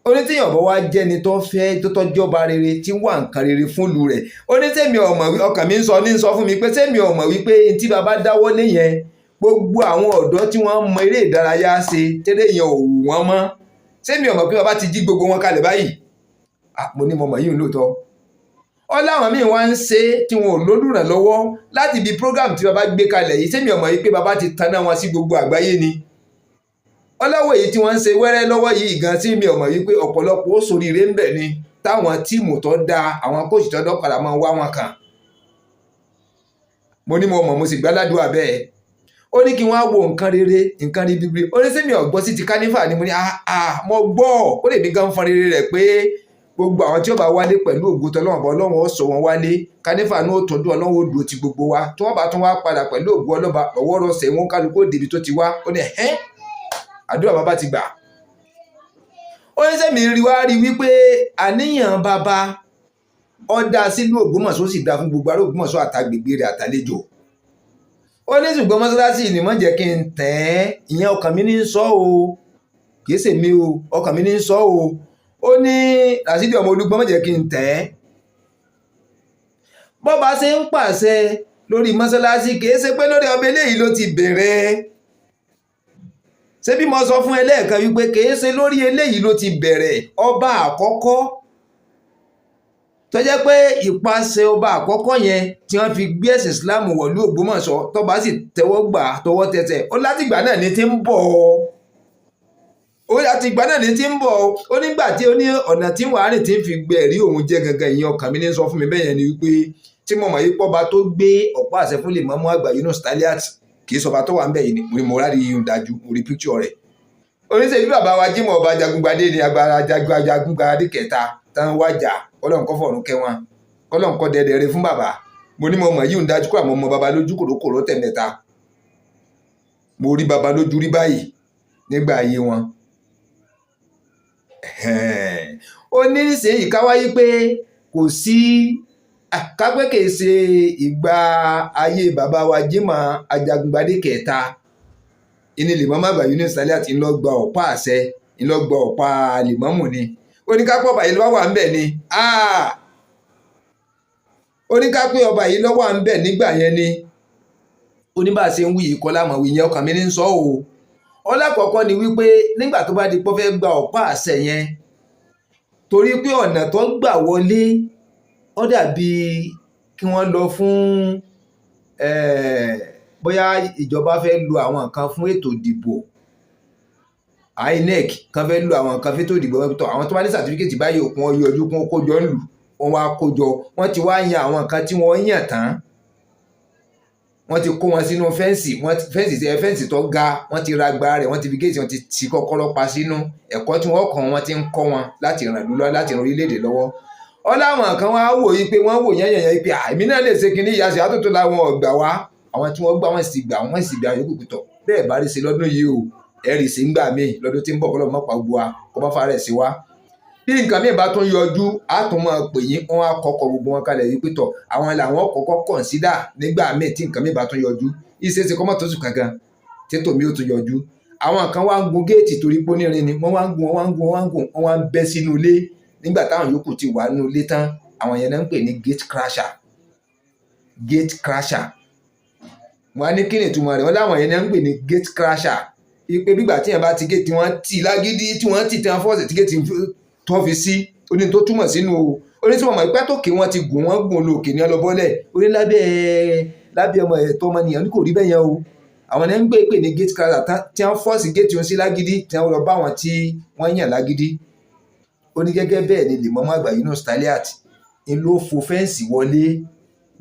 Onítìyàn bọ́ wá jẹ́ni tó fẹ́ tó tọ́jú ọba rere tí ń wà nǹkan rere fún ìlú rẹ̀. Onítẹ̀mí ọmọ, ọkàn mi ń sọ ní sọ fún mi pé sẹ́mi ọmọ wípé tí bàbá dáwọ́ lé yẹn, gbogbo àwọn ọ̀dọ́ tí wọ́n mọ eré ìdárayá ṣe tẹ́lẹ̀ yẹn ò wù wọ́n mọ́, sẹ́mi ọmọ pé bàbá ti jí gbogbo wọn kalẹ̀ báyìí? Mo ní mo mọ̀ yìí lóòótọ́. Ó láwọn míì wá ń ṣe tí wọn ò lólùrànlọ́wọ́ láti ibi program tí bàbá gbé kalẹ̀ yìí. Sẹ́mi ọmọ yìí pé bàbá ti taná wọn sí gbogbo àgbáyé ni? Ọlọ́wọ́ èyí tí wọ́n ń ṣe wẹ́rẹ́ lọ́wọ́ yìí gan tí mi ọmọ yìí pé ọ̀pọ̀lọpọ̀ ó soríire ń bẹ̀ ni, táwọn team tó dáa, àwọn coach tó dọ́kadà máa wá wọn kàn. Mo ní mo mọ̀, mo sì gbáládùá bẹ́ẹ̀. Ó ní kí wọ́n á wo nǹkan rere, nǹkan ribiribi. Ó ní sẹ́mi ọ̀gbọ́n sí ti carnival ni? Mo ní ah, mo gbọ́. Ó lè mi gan fọn rere rẹ̀ pé Gbogbo àwọn tí ó bá wálé, pẹ̀lú ògo tọ́lọ́run bá, Ọlọ́run ó sọ wọn wálé. Kánífà ní ó tún dún, Ọlọ́run ó dúró ti gbogbo wa. Tí wọ́n bá tún wá padà, pẹ̀lú ògo ọlọ́ba, ọwọ́ rọsẹ̀ wọn, kálukú ó débi tó ti wá. Ó ní ẹ̀hẹ́n, àdúrà bàbá ti gbà. Ó ní sẹ́mi rí wá rí wípé àníyàn bàbá ó dá sílùú Ògbómọ̀ṣọ́, ó sì dá fún gbogbo ará Ògbómọ̀ṣọ́ àtàgbègbè rẹ̀ àtàlejò. Ó ní ṣùgbọ́n mọ́sálásí ni mọ́ jẹ́ kí n tẹ̀ ẹ́. Ìyẹn ọkàn mi ní ń sọ o, kì í ṣèmi o, ọkàn mi ní ń sọ o. Ó ní Ràṣídì ọmọ Olúgbọ́n, mọ́ jẹ́ kí n tẹ̀ ẹ́. Bọ́ba ṣe ń pàṣẹ lórí mọ́sálásí, kì í ṣe pé lórí ọbẹ̀ eléyìí ló ti bẹ̀rẹ̀. Ṣé bí mo sọ fún ẹ lẹ́ẹ̀kan wípé kì í ṣe lórí eléyìí ló ti bẹ̀rẹ̀? Ọba àkọ́kọ́ tó jẹ́ pé ìpàṣẹ ọba àkọ́kọ́ yẹn tí wọ́n fi gbé ẹ̀sìn Islam wọ̀lú Ògbómọ̀ṣọ́, tọ́ba sì tẹ́wọ́ gbà tọwọ́ tẹsẹ̀, ó látìgbà náà ní ti ń bọ̀. Ó látìgbà náà ní ti ń bọ̀. Ó nígbà tí ó ní ọ̀nà tí wàá rìn tí ń fi gbé ẹ̀rí òun jẹ́ gangan. Ìyẹn ọkàn mi ní sọ fún mi bẹ́ẹ̀ yẹn ni wípé tí mo mọ̀ yí pọ́ba tó gbé ọ̀pá àṣẹ fún Lèmọ́mù àgbà Yunus Taliat, kì í sọba tó wà ń bẹ̀ yìí ni mo rárí yìí dájú, mo rí picture rẹ̀. Oníṣẹ́ bí bàbá wa Jímọ̀ ọba Jagungbadé ni agbára Jagungbadé kẹta tán wájà. Kọ́lọ́n kọ́ fọ̀run kẹ́ wọn, kọ́lọ́n kọ́ dẹ́dẹ́ rẹ fún bàbá. Mo ní mo mọ̀ yìí ń dájú kó àmọ́ mọ bàbá lójú kòrókòró tẹ̀mẹ́ta. Mo rí bàbá lójú rí báyìí nígbà ayé wọn. Ó ní nísìnyí ká wáyé pé kò sí kápẹ́ kìí ṣe ìgbà ayé bàbá wa Jímọ̀ Ajagungbadé kẹta ìní Lèmọ́mù àgbà Yunus Taliat ńlọgba ọ̀pá àṣẹ, ńlọgba ọ̀pá lèmọ́mù ni. Ó ní kápẹ́ ọba yìí ló wà ń bẹ̀ ni. Ó ní kápẹ́ ọba yìí ló wà ń bẹ̀ nígbà yẹn ni. Ó ní bá a ṣe ń wí yìí kọ́ lámọ̀ wí yẹn, ọkàn mi ní ń sọ o. Ọlákọ̀ọ́kọ́ ni wípé nígbà tó bá di pé ó fẹ́ gba ọ̀pá àṣẹ yẹn, torí pé ọ̀nà tó gbà wọlé, ó dàbí kí wọ́n lọ fún bóyá ìjọba fẹ́ lo àwọn nǹkan fún ètò ìdìbò, INEC kan fẹ́ lo àwọn nǹkan fún ètò ìdìbò. Àwọn tó bá ní certificate báyìí, òkun wọn yọjú kún kó jọ ń lù wọ́n, wá kó jọ. Wọ́n ti wá yan àwọn nǹkan tí wọ́n yàn tán, wọ́n ti kó wọn sínú fence. Wọ́n fence tí fence tó ga, wọ́n ti ra gba rẹ̀, wọ́n ti fi géètì, wọ́n ti ti kọ́kọ́rọ́ pa sínú. Ẹ̀kọ́ tí wọ́n kọ́ wọn, ti ń kọ́ wọn láti ràn lú lọ́wọ́, láti ran orílẹ̀-èdè lọ́wọ́. Ọ láwọn kan wá wò yí pé wọ́n wò yẹn yẹn pé èmi náà lè ṣe kinní ìyá ṣe àtúntò làwọn ọ̀gbà wá. Àwọn tí wọ́n gbà, wọ́n sì gbà, wọ́n sì gbà yòókù pìtọ̀. Bẹ́ẹ̀ bá rí ṣe lọ́dún yìí o, ẹ rí sí ń gbà míì lọ́dún tí ń bọ̀. Kọ́lọ́ mọ́pàá gbogbo wa kọ́ bá farẹ̀ sí wa. Bí nǹkan míì bá tún yọjú, á tún máa pè yín. Wọ́n á kọ́kọ́ gbogbo wọn kalẹ̀ yìí pìtọ̀, àwọn làwọn kọ́kọ́ consider nígbà míì tí nǹkan míì bá tún yọjú. Ìṣeéṣe kọ́mọ́ tó sùn kankan tètò mi ò tún yọjú. Àwọn kan wá ń gun géètì torí pé onírin ni wọ́n wá ń gun, wọ́n wá ń gun, wọ́n wá ń gun, wọ́n wá ń bẹ́ sínú ilé nígbà táwọn yòókù ti wà nínú ilé tán. Àwọn yẹn náà ń pè ní gate crasher. Gate crasher, wọ́n á ní kí ni ìtumọ̀ rẹ̀? Wọ́n láwọn yẹn náà ń pè ní gate crasher, ipe gbígbà tí yẹn bá ti géètì, wọ́n tì lágídí, tí wọ́n tì, tí wọ́n force tí géètì tó fi sí. Ó ní tó túmọ̀ sínú o. Ó ní tí wọ́n mọ̀ pé tókè wọ́n ti gùn, wọ́n gùn lókè ní ọlọ́bọ́lẹ̀. Ó ní lábẹ́ lábẹ́ ọmọ ẹ̀tọ́ ọmọnìyàn ní kò rí bẹ́ẹ̀ yẹn o. Àwọn ẹni ń gbé pè ní gate crasher tí wọ́n force géètì wọn sí lágídí, tí wọ́n lọ bá wọn tí wọ́n yàn lágídí. Ó ní gẹ́gẹ́ bẹ́ẹ̀ ni Lèmọ́mù àgbà Yunus Taliat ń ló fo fence wọlé.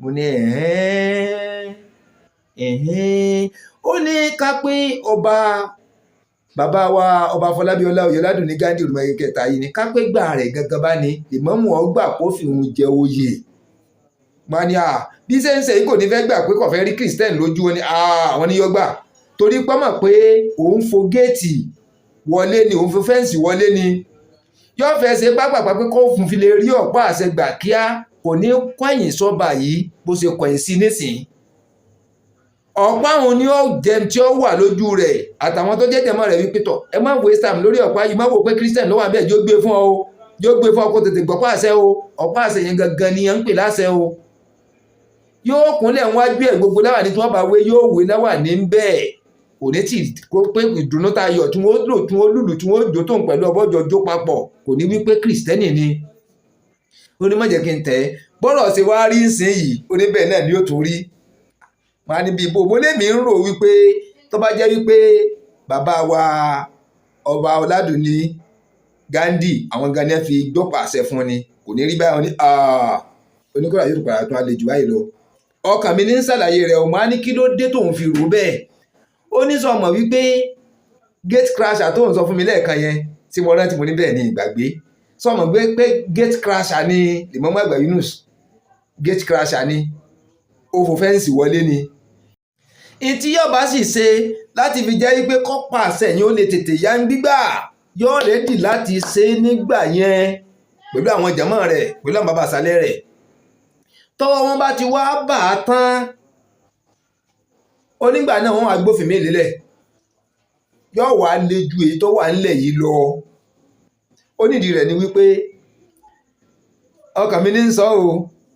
Mo ní ẹ̀hẹ́n ẹ̀hẹ́n. Ó ní ká pé ọba bàbá wa ọba Afọlábí Ọláoyè Ọládùnní Ghandi Olùmọ̀ọ́yẹ kẹta yìí ni, ká pé gbà rẹ̀ gangan bá ní Lèmọ́mù ọgbà kó fi òun jẹ oyè. Wọ́n ní bí ṣe ń ṣe yìí, kò ní fẹ́ gbà pé kò fẹ́ rí Christian lójú wọn ni. Àwọn ní yọ gbà torí pọ́nmọ̀ pé òun fo géètì wọlé ni, òun fo fence wọlé ni. Yóò fẹ́ ṣe pápápá pé kó fún fi lè rí ọ̀pá àṣẹ gbà kíá, kò ní kọ̀yìn sọ́ba yìí bó ṣe kọ̀yìn sí nísìnyí. Ọ̀pá òun ni ó jẹun tí ó wà lójú rẹ̀ àtàwọn tó jẹ́ jẹ̀mọ́ rẹ̀ wípé tọ̀, ẹ má waste time lórí ọ̀pá yìí. Má wò pé Christian ló wà bẹ́ẹ̀, yóò gbé fún ọ o, yóò gbé fún ọ, kó tètè gbọ́pá àṣẹ o. Ọ̀pá àṣẹ yẹn gangan ni à ń pè láṣẹ o. Yóò kúnlẹ̀ wájú ẹ̀, gbogbo láwàní tí wọ́n bá wé, yóò wé láwàní ń bẹ́ẹ̀. Kò ní tì kó pé ìdùnnú tá a yọ̀, tí wọ́n lò, tí wọ́n lùlù, tí wọ́n jó tóun pẹ̀lú ọbọ̀jọ́ jó papọ̀, kò ní wípé Kristẹni ni. Ó ní má jẹ́ kí n tẹ̀ ẹ́. Bọ́rọ̀ ṣe wá rí nsìn yìí, ó ní bẹ́ẹ̀ náà ni ó tún rí. Wọn á níbi ibo mo lémi ń rò wípé tó bá jẹ́ wípé bàbá wa ọba Ọládùnní Ghandi, àwọn gan ni ẹ fi gbọ́pọ̀ àṣẹ fún ni, kò ní rí báyìí. Wọn ní oníkọ́lá yóò padà tún àlejò báyìí lọ. Ọkàn mi ní ń ṣàlàyé rẹ̀. Ọmọ á ní kí ló dé tóun fi rò bẹ́ẹ̀? Ó ní sọ mọ̀ wípé gate crasher tóun sọ fún mi lẹ́ẹ̀kan yẹn tí mo rántí, mo ní bẹ́ẹ̀ ni, ìgbàgbé. Sọmọ gbé pé gate crasher ni Lèmọ́mù Àgbà Yunus, gate crasher ni, ó fò fence wọlé ni. Ìtí yọba sì ṣe láti fi jẹ́ wípé kọ́pà àṣẹ yẹn ó lè tètè yá ń gbígbà, yóò ready láti ṣe é nígbà yẹn pẹ̀lú àwọn jàmọ́ rẹ̀, pẹ̀lú àwọn bàbá àṣálẹ̀ rẹ̀. Tọ́wọ́ wọn bá ti wá bà á tán, onígbà náà wọ́n wá gbófin mi lélẹ̀, yóò wá le ju èyí tó wà ńlẹ̀ yìí lọ. Ó nídìí rẹ̀ ni wípé ọkàn mi ní ń sọ o,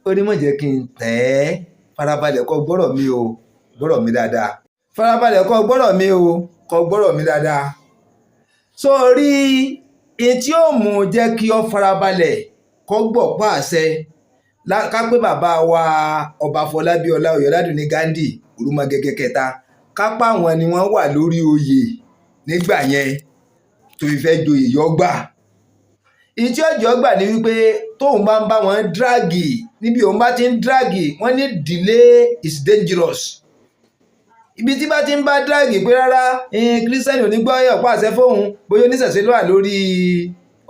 ó ní mọ̀ jẹ́ kí n tẹ̀ ẹ́. Farabalẹ̀ kó gbọ́rọ̀ mi o, gbọ́rọ̀ mi dáadáa. Farabalẹ̀ kó gbọ́rọ̀ mi o, kó gbọ́rọ̀ mi dáadáa. Sórí èyí tí ó mú jẹ́ kí ọ farabalẹ̀ kó gbọ́ pa àṣẹ ká pé bàbá wa Ọba Fọlábí Ọláoyè Ọládùnní Ghandi Orúmọgẹ́gẹ́ kẹta, ká pa àwọn ni wọ́n wà lórí oyè nígbà yẹn tó fi fẹ́ joyè yọ gbà. Èyí tí ọjọ́ gbà ni wípé tóun bá ń bá wọn drag, níbi òun bá ti ń drag, wọ́n ní delay is dangerous. Ibi tí bá ti ń bá drag pé rárá, Kírísítẹ́nì ò ní gbọ́ ọ̀pá àṣẹ fóun, bóyá oníṣẹ̀ṣe ló wà lórí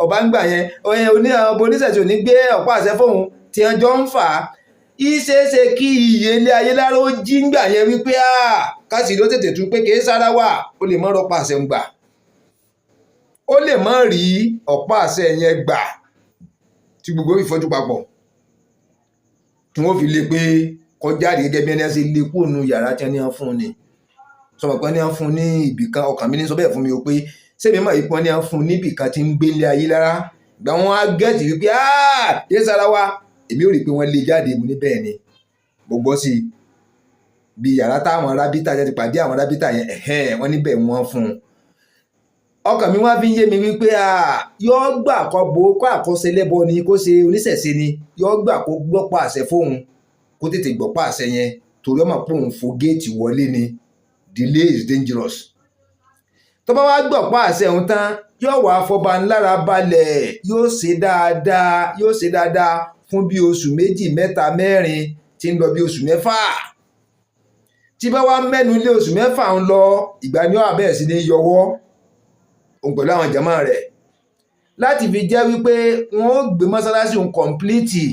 ọba ń gbà yẹn, ọba oníṣẹ̀ṣe ò ní gbé ọ̀pá àṣẹ fóun tí wọ́n jọ ń fà á. Ìṣeéṣe kí iye ilé ayé lára ó jí ń gbà yẹn wípé káṣí ló tètè tún pé kì í sára wà, ó lè mọ́ rọpa àṣẹ ń gbà, ó lè má rí ọ̀pá àṣẹ yẹn gbà tí gbogbo ìfọ́jú papọ̀ tí wọ́n fi lé pé kọjá rí gẹ́gẹ́ bí ẹni ṣe lé kúrò nínú yàrá tí wọ́n ní wọ́n fún ni. Sọmọ pé wọ́n ní wọ́n fún ní ibì kan, ọkàn mi ní sọ bẹ́ẹ̀ fún mi o pé sẹ́mi mọ̀ yìí pé wọ́n ní wọ́n fún níbì kan tí ń gbé ilé ayé lára. Ìgbà wọn á gẹ́ẹ̀tì wípé yé sára wa, èmi ò rí i pé wọ́n lé jáde. Mo ní bẹ́ẹ̀ ni, mo gbọ́ sí i bí yàrá táwọn rábítà ti pàdé àwọn rábítà yẹn, ẹ̀hẹ́n, wọ́n níbẹ̀ wọ́n fún un. Ọkàn mi wá fi ń yé mi wípé yóò gbà kó bo kó àkọsẹlẹ́bọ ni, kó ṣe oníṣẹ̀ṣe ni, yóò gbà kó gbọ́ pa àṣẹ fóun, kó tètè gbọ́ pa àṣẹ yẹn, torí ọmọ pé òun fo géètì wọlé ni. Delay is dangerous. Tó bá wá gbọ́ pa àṣẹ òun tán, yóò wá fọba ńlára balẹ̀, yóò ṣe dáadáa, yóò ṣe dáadáa fún bí oṣù 2, 3, 4 tí ń lọ bí oṣù 6. Tí bá wá mẹ́nu lé oṣù 6 ń lọ, ìgbà ni ó wá bẹ̀rẹ̀ sí ní yọwọ́ òun pẹ̀lú àwọn jàmá rẹ̀ láti fi jẹ́ wípé wọ́n ó gbé mọ́sálásí òun complete,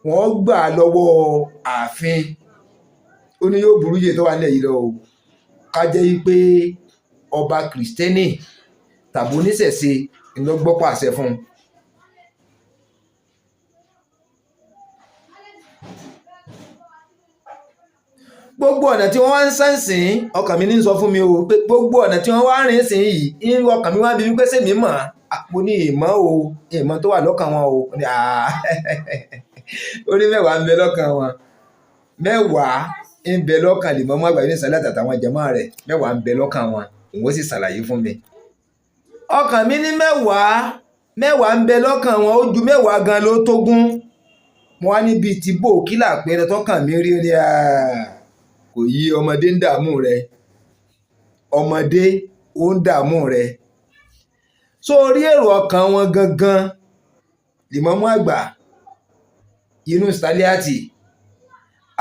wọ́n ó gbà lọ́wọ́ ààfin. Ó ní yóò burú yìí tó wà nílẹ̀ yìí lọ o, ká jẹ́ wípé ọba Kìrìsìtẹ́nì tàbí oníṣẹ̀ṣe ń lọ gbọ́ pàṣẹ fún un. Gbogbo ọ̀nà tí wọ́n wá ń sẹ́ǹsìn, ọkàn mi ní sọ fún mi o pé gbogbo ọ̀nà tí wọ́n wá rìn sìn yìí, ọkàn mi wá bí wípé sèmi mọ̀, mo ní ìmọ̀ o, ìmọ̀ tó wà lọ́kàn wọn o. Ó ní mẹ́wàá ń bẹ lọ́kàn wọn, mẹ́wàá ń bẹ lọ́kàn Lèmọ́mù Àgbà Yunus àtàwọn jàmá rẹ̀, mẹ́wàá ń bẹ lọ́kàn wọn, òun ó sì ṣàlàyé fún mi. Ọkàn mi ní mẹ́wàá ń bẹ lọ́kàn wọn, ó ju mẹ́wàá gan ló tógún. Mo wá níbi tí bò kí làpẹẹrẹ tọkàn mi rí ní kò yí ọmọdé ń dààmú rẹ, ọmọdé ó ń dààmú rẹ. So orí èrò ọkàn wọn gangan Lèmọ́mù Àgbà Yunus Taliati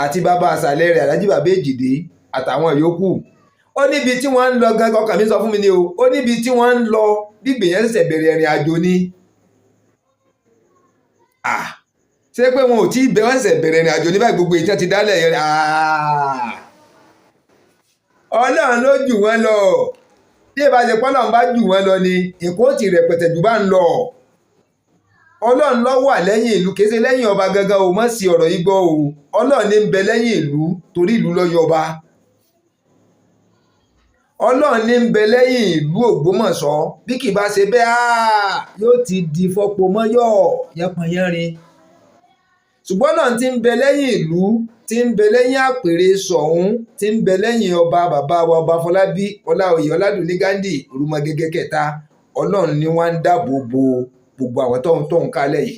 àti bàbá àṣàlẹ̀ rẹ̀ Alhaji Bàbá Èjìdé àtàwọn yòókù. Ó níbi tí wọ́n ń lọ gangan, ọkàn mi sọ fún mi ni o, ó níbi tí wọ́n ń lọ bí gbìyànjú ṣẹ̀ṣẹ̀ bẹ̀rẹ̀ ìrìn àjò ni. Ṣé pé wọn ò tí ì bẹ̀, wọ́n ṣẹ̀ṣẹ̀ bẹ̀rẹ̀ ìrìn àjò ní báyìí, gbogbo ìtàn ti dálẹ̀ yẹn. Ọlọ́run ló jù wọ́n lọ. Bí ìbá ṣe pé Ọlọ́run bá jù wọ́n lọ ni, nǹkan ó ti rẹpẹtẹ jù bá ń lọ. Ọlọ́run ló wà lẹ́yìn ìlú, kì í ṣe lẹ́yìn ọba gangan o, má sì ọ̀rọ̀ yìí gbọ́ o. Ọlọ́run ní ń bẹ lẹ́yìn ìlú torí ìlú ló yọ ọba. Ọlọ́run ní ń bẹ lẹ́yìn ìlú Ògbómọ̀ṣọ́, bí kì bá ṣe bẹ́ẹ̀, yóò ti di fọ́pọ̀ mọ́yọ̀ yánpọnyánrin. Ṣùgbọ́n Ọlọ́run tí ń bẹ lẹ́yìn ìlú, tí ń bẹ lẹ́yìn àpèrè Ṣọ̀ún, tí ń bẹ lẹ́yìn ọba bàbá wa Ọba Fọlábí Ọláoyè Ọládùnní Ghandi Orúmọgẹ́gẹ́ kẹta, Ọlọ́run ni wọ́n ń dáàbò bo gbogbo àwọn tó ń kálẹ̀ yìí.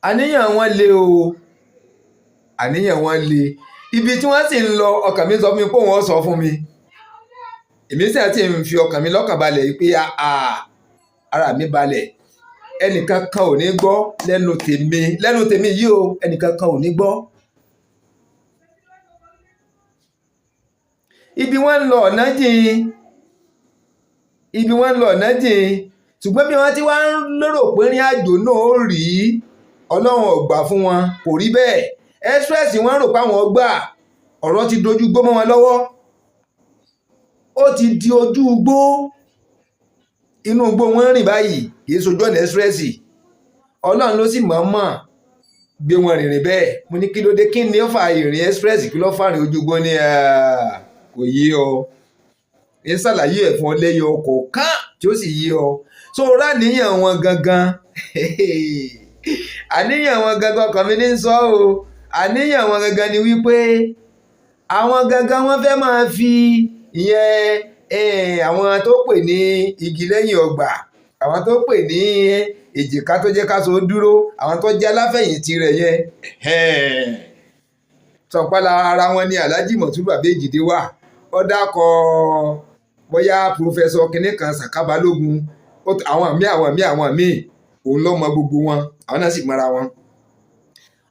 Àníyàn wọn le o, àníyàn wọn le. Ibi tí wọ́n sì ń lọ, ọkàn mi sọ fún mi pé òun ó sọ fún mi. Èmi sì àti ń fi ọkàn mi lọ́kàn balẹ̀ pé ara mi balẹ̀. Ẹnìkan kan ò ní gbọ́ lẹ́nu tèmi, lẹ́nu tèmi yìí o, ẹnìkan kan ò ní gbọ́. Ibi wọ́n ń lọ ọ̀nà jìn, ibi wọ́n ń lọ ọ̀nà jìn. Ṣùgbọ́n bí wọ́n ti wá ń lérò pé ìrìn àjò náà ó rí, Ọlọ́run ò gbà fún wọn, kò rí bẹ́ẹ̀. Express wọ́n rò pé àwọn gbà, ọ̀rọ̀ ti dojú gbó mọ́ wọn lọ́wọ́. Ó ti di ojú igbó, inú igbó wọn rìn báyìí, kì í sojú ọ̀nà express. Ọlọ́run ló sì mọ̀ọ́mọ̀ gbé wọn rìnrìn bẹ́ẹ̀. Mo ní kí ló dé, kí ni ó fa ìrìn express, kí ló fà rìn ojú igbó? Ní kò yé ọ, ń ṣàlàyé ẹ̀ fún ọ lẹ́yọ kọ̀ọ̀kan tí ó sì yé ọ. So ráníyàn wọn gangan, àníyàn wọn gangan kàn mí ní sọ o. Àníyàn wọn gangan ni wípé àwọn gangan wọ́n fẹ́ máa fi ìyẹn àwọn tó pè ní igi lẹ́yìn ọgbà, àwọn tó pè ní èjìká tó jẹ́ ká so dúró, àwọn tó jẹ́ aláfẹ̀yìntì rẹ̀ yẹn. Sọ̀pálá ara wọn ni Alhaji Mọ̀túrù Àbẹ́jìdé wà. Ó dákọ̀ bóyá Professor kinní kan Sàká Balógun, àwọn míì, àwọn míì, àwọn míì, òun ló mọ gbogbo wọn, àwọn náà sì mọra wọn.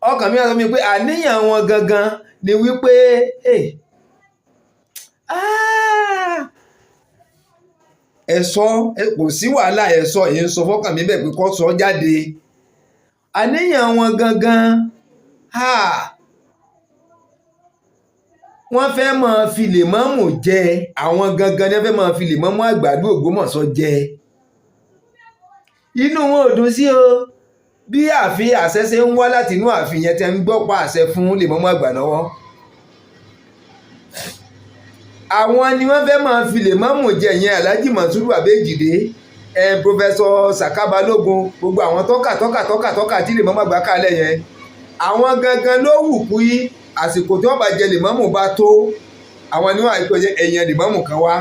Ọkàn mi wá sọ mi pé àníyàn wọn gangan ni wípé ẹ sọ, kò sí wàhálà, ẹ sọ, èyí ń sọ fọ́kàn mi bẹ́ẹ̀ pé kó sọ jáde. Àníyàn wọn gangan, wọ́n fẹ́ máa fi lèmọ́mù jẹ, àwọn gangan ni wọ́n fẹ́ máa fi lèmọ́mù àgbàdo Ògbómọ̀ṣọ́ jẹ. Inú wọn ò dùn sí o bí ààfin àṣẹ ṣe ń wá láti inú ààfin yẹn tẹ́ ń gbọ́ pa àṣẹ fún lèmọ́mù àgbà lọ́wọ́. Àwọn ni wọ́n fẹ́ máa fi lèmọ́mù jẹ yẹn, Alhaji Mọ̀túrù Àbẹ́jìdé, Professor Sàká Balógun, gbogbo àwọn tọ́ka tọ́ka tọ́ka tọ́ka tí lèmọ́mù àgbà kalẹ̀ yẹn. Àwọn gangan ló wù kú yí àsìkò tí wọ́n bá jẹ lèmọ́mù bá tó, àwọn ni wọ́n àìpé ẹ̀yàn lèmọ́mù kan wá,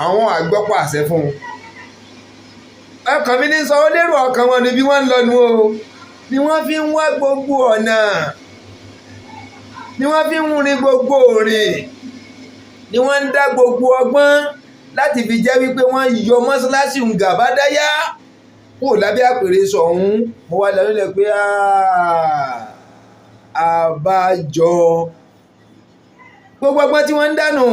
àwọn àgbọ́pọ̀ àṣẹ fún un. Ọkàn mi ní sọ, ó lérò ọkàn wọn ni bí wọ́n ń lọ nu o, ni wọ́n fi ń wá gbogbo ọ̀nà, ni wọ́n fi ń rin gbogbo òrìn, ni wọ́n ń dá gbogbo ọgbọ́n láti fi jẹ́ wípé wọ́n yọ mọ́ṣáláṣí ń gàbádáyà kúrò lábẹ́ àpèrè Ṣọ̀ún. Mo wá lọ nílẹ̀ pé àbájọ gbogbo ọgbọ́n tí wọ́n ń dànù,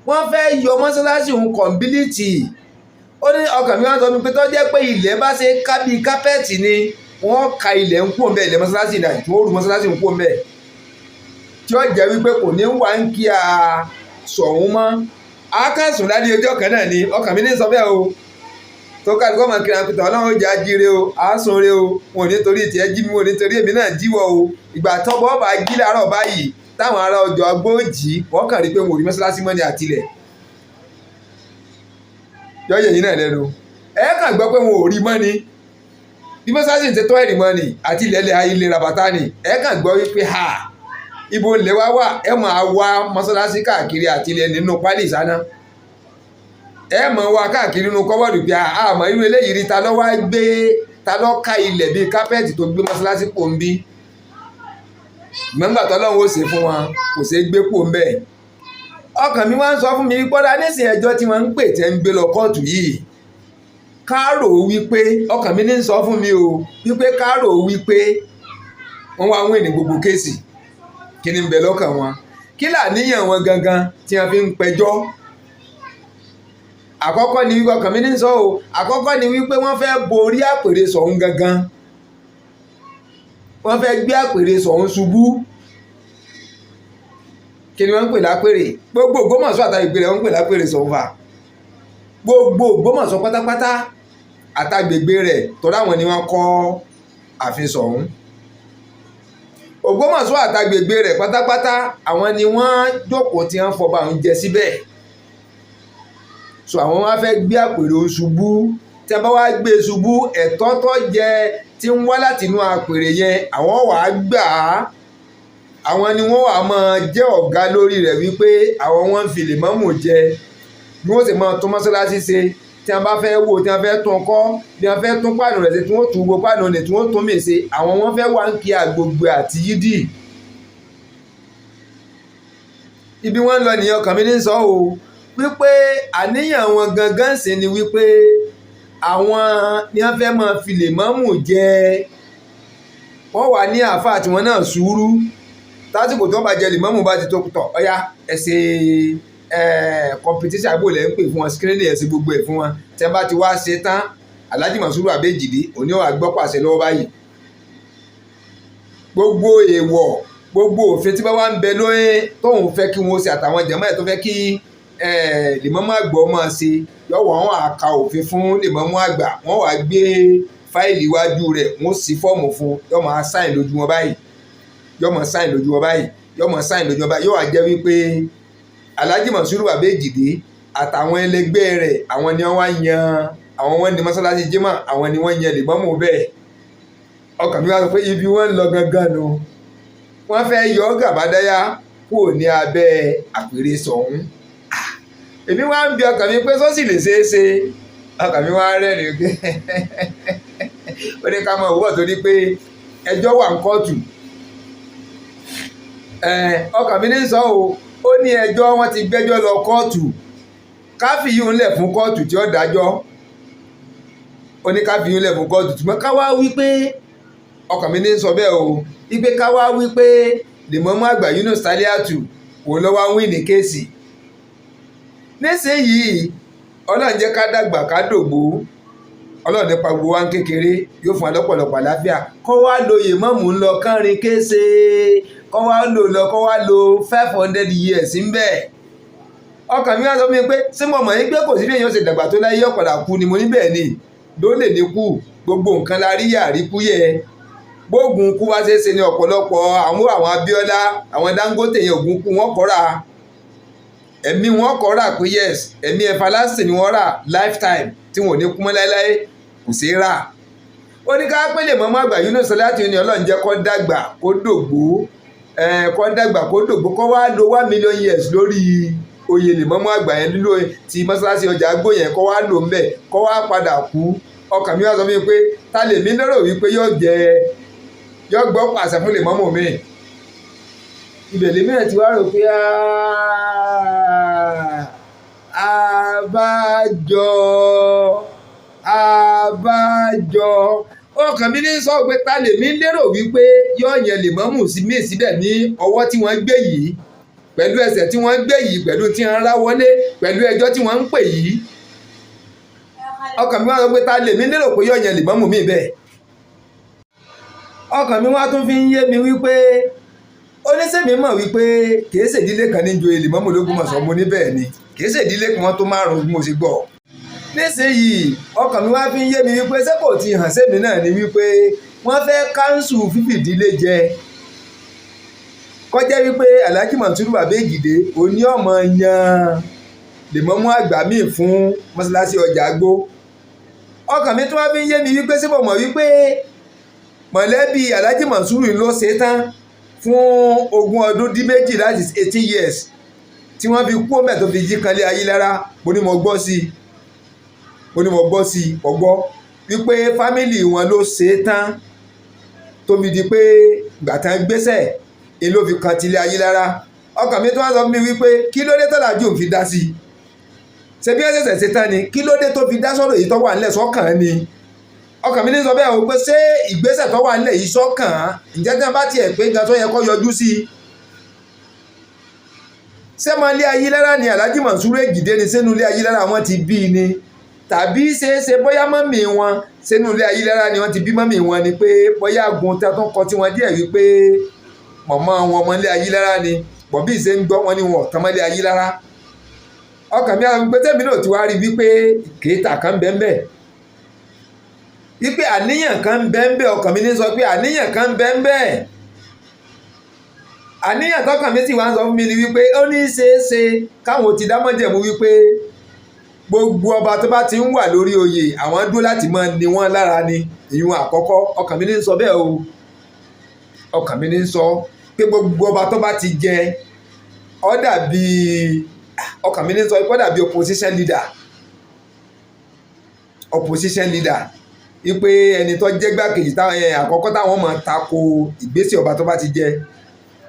wọ́n fẹ́ yọ mọ́ṣáláṣí ń kọ̀m̀bílìtì. Ó ní ọkàn mi wá sọ mi pé tó jẹ́ pé ilẹ̀ bá ṣe ká bíi kápẹ́ẹ̀tì ni wọ́n ka ilẹ̀ ń kú òun bẹ́ẹ̀, ilẹ̀ mọ́ṣáláṣí náà tí wọ́n rú mọ́ṣáláṣí ń kú òun bẹ́ẹ̀, tí ó jẹ́ wípé kò ní wá ń kí a Ṣọ̀ún mọ́. Akásùn ládé ọjọ́ kan náà ni ọkàn mi ní sọ bẹ́ẹ̀ o. Tó kálukọ́ máa kiri àpótò, Ọlọ́run ó jẹ́ ajíire o, àásùn re o, wọn ò ní torí tiẹ̀ jí mi, wọn ò ní torí èmi náà jíwọ́ o. Ìgbà tọ́bọ̀ bá jí láàárọ̀ báyìí táwọn ará ọjọ́ agbóòjì wọ́n kàn rí pé wọn ò rí mọ́ṣáláṣí mọ́ ní àtilẹ̀. Yọ̀yẹ̀ yìí náà lẹ́nu. Ẹ kàn gbọ́ pé wọn ò rí mọ́ ni. Bí mọ́ṣáláṣí ti tọ́ ẹ̀rì mọ́ ni àti ilẹ̀ ilẹ̀ rabata ni. Ẹ kàn gbọ́ wípé ha ibo ilẹ̀ wá wà, ẹ máa wá mọ́ṣáláṣí káàkiri àti ilẹ̀ nínú pálí ìsáná. Ẹ máa wá káàkiri nínú kọ́bọ̀dù pé àmọ́ irú eléyìí rí, ta ló wá gbé, ta ló ká ilẹ̀ bíi kápẹ́ẹ̀tì tó gbé mọ́ṣáláṣí pò ń bí. Gbọ̀ngbà tọ́lọ́run ó ṣe fún wọn kò ṣeé gbé pò ń bẹ̀. Ọkàn mi wá ń sọ fún mi pọ́dà nísìnyí ẹjọ́ tí wọ́n ń pè tẹ́ ń gbé lọ kóòtù yìí. Káàrò wípé ọkàn mi ní ń sọ fún mi o wípé káàrò wípé wọ́n wá wín ní gbogbo kéèsì. Kí ni ń bẹ lọ́kàn wọn? Kí làníyàn wọn gangan tí wọ́n fi ń pẹjọ́? Àkọ́kọ́ ni wípé ọkàn mi ní ń sọ o, àkọ́kọ́ ni wípé wọ́n fẹ́ borí àpèrè Ṣọ̀ún gangan. Wọ́n fẹ́ gbé àpèrè Ṣọ̀ún ṣubú. Kí ni wọ́n ń pè lápèrè? Gbogbo Ògbómọ̀ṣọ́ àtàgbègbè rẹ̀ wọ́n ń pè lápèrè Ṣọ̀ún fà. Gbogbo Ògbómọ̀ṣọ́ pátápátá àtàgbègbè rẹ̀ torí àwọn ni wọ́n kọ́ ààfin Ṣọ̀ún. Ògbómọ̀ṣọ́ àtàgbègbè rẹ̀ pátápátá àwọn ni wọ́n jókòó tí wọ́n fọba ń jẹ síbẹ̀. So àwọn wá fẹ́ gbé àpèrè ṣubú. Tí a bá wá gbé ṣubú, ẹ̀tọ́ tó jẹ tí ń wá láti inú àpèrè yẹn àwọn wà á gbà á. Àwọn ni wọ́n wà á máa jẹ́ ọ̀gá lórí rẹ̀ wípé àwọn wọ́n ń fi lèmọ́mù jẹ. Bí wọ́n sì máa tún mọ́ṣáláṣí ṣe, tí a bá fẹ́ wò, tí a fẹ́ tún kọ́, bí a fẹ́ tún páànù rẹ̀ ṣe, tí wọ́n tún gbogbo páànù rẹ̀, tí wọ́n tún mì ṣe, àwọn wọ́n fẹ́ wá ń kí àgbègbè àti yídì. Ibi wọ́n ń lọ nìyẹn, ọkàn mi ní sọ o wípé àníyàn wọn gangan sì ni wípé àwọn ni wọ́n fẹ́ máa fi lèmọ́mù jẹ. Wọ́n wà ní àáfàá tí wọ́n náà sùúrù. Tásìkò tí wọ́n bá jẹ lèmọ́mù bá ti tó tọ̀, ọ̀yá ẹ ṣe competition àbò lẹ́ ń pè fún wọn, screening ẹ̀ sí gbogbo ẹ̀ fún wọn. Tí wọ́n bá ti wá ṣe tán, Alhaji Monsuru Abejide òní ọ̀ àgbọ́ pàṣẹ lọ́wọ́ báyìí. Gbogbo èèwọ̀, gbogbo òfin tí bá wà ń bẹ lóyún tóun fẹ́ kí wọ́n ṣe, àtàwọn jàmáà tó fẹ́ kí lèmọ́mú àgbà máa ṣe, yọ̀wọ̀ wọn á ka òfin fún lèmọ́mú àgbà, wọ́n wàá gbé fáìlì iwájú rẹ̀, wọ́n sì fọ́ọ̀mù fún, yọ̀ máa sign lójú wọn báyìí, yọ̀ máa sign lójú wọn báyìí, yọ̀ máa sign lójú wọn báyìí. Yóò wá jẹ́ wípé Alhaji Monsuru Abejide àtàwọn ẹlẹgbẹ́ rẹ̀, àwọn ni wọ́n wá yan, àwọn wọn ní mọ́sálásí jímọ̀, àwọn ni wọ́n yan lèmọ́mù bẹ́ẹ̀. Ọkàn mi wá sọ pé ibi wọ́n ń lọ gangan nu, wọ́n fẹ́ yọ Gàbádáyà kúrò ní abẹ́ àpèrè Ṣọ̀ún. Èmi wá ń bi ọkàn mi pé sọ́sì lè ṣeé ṣe. Ọkàn mi wá rẹ́rìn-ín pé ó ní ká mọ òwúrọ̀ torí pé ẹjọ́ wà ní kóòtù. Ọkàn mi ní sọ o, ó ní ẹjọ́ wọn ti gbẹ́jọ́ lọ kóòtù, káfí yìí ń lẹ̀ fún kóòtù tí ó dájọ́. Ó ní káfí yìí ń lẹ̀ fún kóòtù, ṣùgbọ́n ká wá wí pé ọkàn mi ní sọ bẹ́ẹ̀ o, wípé ká wá wí pé lèmọ́mú àgbà Yunus Taliatu òun ló wá ń wí ní case. Nísìnyìí, Ọlọ́run jẹ́ ká dàgbà ká dògbó, Ọlọ́run nípa gbogbo wa ń kékeré, yóò fún wa lọ́pọ̀lọpọ̀ àlàáfíà. Kọ́ wá lo ìmọ̀mù ń lọ kánrin kése, kọ́ wá lò lọ, kọ́ wá lo 500 years ń bẹ̀. Ọkàn mi wá sọ fún mi pé ṣé mo mọ̀ yín pé kò sí bí èèyàn ṣe dàgbà tó láyé, ọ̀padà kú ni. Mo ní bẹ́ẹ̀ ni, ló lè ní kú, gbogbo nǹkan la rí yàrí kú yẹ. Gbógun kú wá ṣeéṣe ní ọ̀pọ̀lọpọ̀ àwọn Abíọ́lá, àwọn Dangote yẹn, ògùn kú wọ́n kọ́ra ẹ̀mí, wọn kọ́ra pé yes, ẹ̀mí everlasting ni wọ́n rà, lifetime tí wọn ò ní kú mọ́ láéláé, kò sí rà. Ó ní ká pé lè mọ́mọ́ àgbà Yunus láti ní Ọlọ́run jẹ́ kó dàgbà kó dògbó, kó dàgbà kó dògbó, kó wá lo 1 million years lórí oyè lè mọ́mọ́ àgbà yẹn lílo ti mọ́ṣáláṣí ọjà àgbò yẹn, kó wá lò ń bẹ̀, kó wá padà kú. Ọkàn mi wá sọ fún mi pé ta lè mí lérò wípé yóò jẹ, yóò gbọ́ pàṣẹ fún lè mọ́mọ́ mi. Ibẹ̀ lèmi náà ti wá rò pé àbájọ, àbájọ. Ọkàn mi ní sọ pé ta lèmi lérò wípé yóò yẹn lè mọ́mù sí mí síbẹ̀ ní ọwọ́ tí wọ́n gbé yìí, pẹ̀lú ẹsẹ̀ tí wọ́n gbé yìí, pẹ̀lú tí wọ́n rá wọlé, pẹ̀lú ẹjọ́ tí wọ́n ń pè yìí. Ọkàn mi wá sọ pé ta lèmi lérò pé yóò yẹn lè mọ́mù mí bẹ́ẹ̀. Ọkàn mi wá tún fi ń yé mi wípé oníṣẹ́mi mọ̀ wípé kìí ṣèdílé kan ní joyè lèmọ́mù l'Ógbómọ̀ṣọ́. Mo ní bẹ́ẹ̀ ni, kìí ṣèdílé kan tó márùn-ún bí mo ṣe gbọ́. Nísìnyìí, ọkàn mi wá fi ń yé mi wípé ṣé kò ti hàn sẹ́mi náà ni wípé wọ́n fẹ́ cancel fífìdílé jẹ, kọjá wípé Alhaji Monsuru Babejide òní ọmọ yan lèmọ́mú àgbà míì fún mọ́ṣáláṣí ọjà àgbó. Ọkàn mi tún wá fi ń yé mi wípé ṣé mo mọ̀ wípé mọ̀lẹ́bí Alhaji Monsuru ló ṣe tán fún 22 láti 18 years tí wọ́n fi kú ọmọ ẹ̀ tó fi yí kanlé ayé lára. Mo ní mo gbọ́ sí i, mo ní mo gbọ́ sí i, mo gbọ́ wípé family wọn ló ṣe é tán tó fi di pé gbàtàn gbéṣẹ̀ èyí ló fi kan tilé ayé lára. Ọkàn mi tó wá sọ fún mi wípé kí ló dé tọ́lá jù fi dá sí i? Ṣe bí wọ́n ṣẹ̀ṣẹ̀ ṣe tán ni? Kí ló dé tó fi dá sọ̀rọ̀ èyí tó wà nílẹ̀ sọ́kàn ni? Ọkàn mi ní sọ bẹ́ẹ̀ o pé ṣé ìgbésẹ̀ tó wà nílẹ̀ yìí sọ́kàn? Ǹjẹ́ tí wọ́n bá tiẹ̀ pé gan tó yẹ kó yọjú sí i, ṣé máa lé ayé lára ni Alhaji Monsuru Èjìdé ni? Sínú ilé ayé lára wọn ti bí ni, tàbí ṣeéṣe bóyá mummy wọn, sínú ilé ayé lára ni wọ́n ti bí mummy wọn ni, pé bóyá gun tí a tún kọ tí wọ́n díẹ̀ wípé mọ̀mọ́ wọn ọmọ ilé ayé lára ni bọ̀, bí ìṣe ń gbọ́ wọn ni wọn ò tán mọ́ ilé ayé lára. Ọkàn mi àwọn pé tẹ́mi náà ti wá rí wípé kèéta kan bẹ́ẹ̀ wípé àníyàn kan bẹ́ẹ̀. Ọkàn mi ní sọ pé àníyàn kan bẹ́ẹ̀. Àníyàn tọkàn mi sì wá ń sọ fún mi ni wípé ó ní í ṣeé ṣe káwọn ti dá májẹ̀mú wípé gbogbo ọba tó bá ti ń wà lórí oyè, àwọn dúró láti máa ní wọ́n lára ni. Ìyún àkọ́kọ́, ọkàn mi ní sọ bẹ́ẹ̀ o. Ọkàn mi ní sọ pé gbogbo ọba tó bá ti jẹ, ó dàbí, ọkàn mi ní sọ pé ó dàbí opposition leader, opposition leader, wípé ẹni tó jẹ́ gbàkejì táwọn àkọ́kọ́ táwọn máa tako ìgbésẹ̀ ọba tó bá ti jẹ.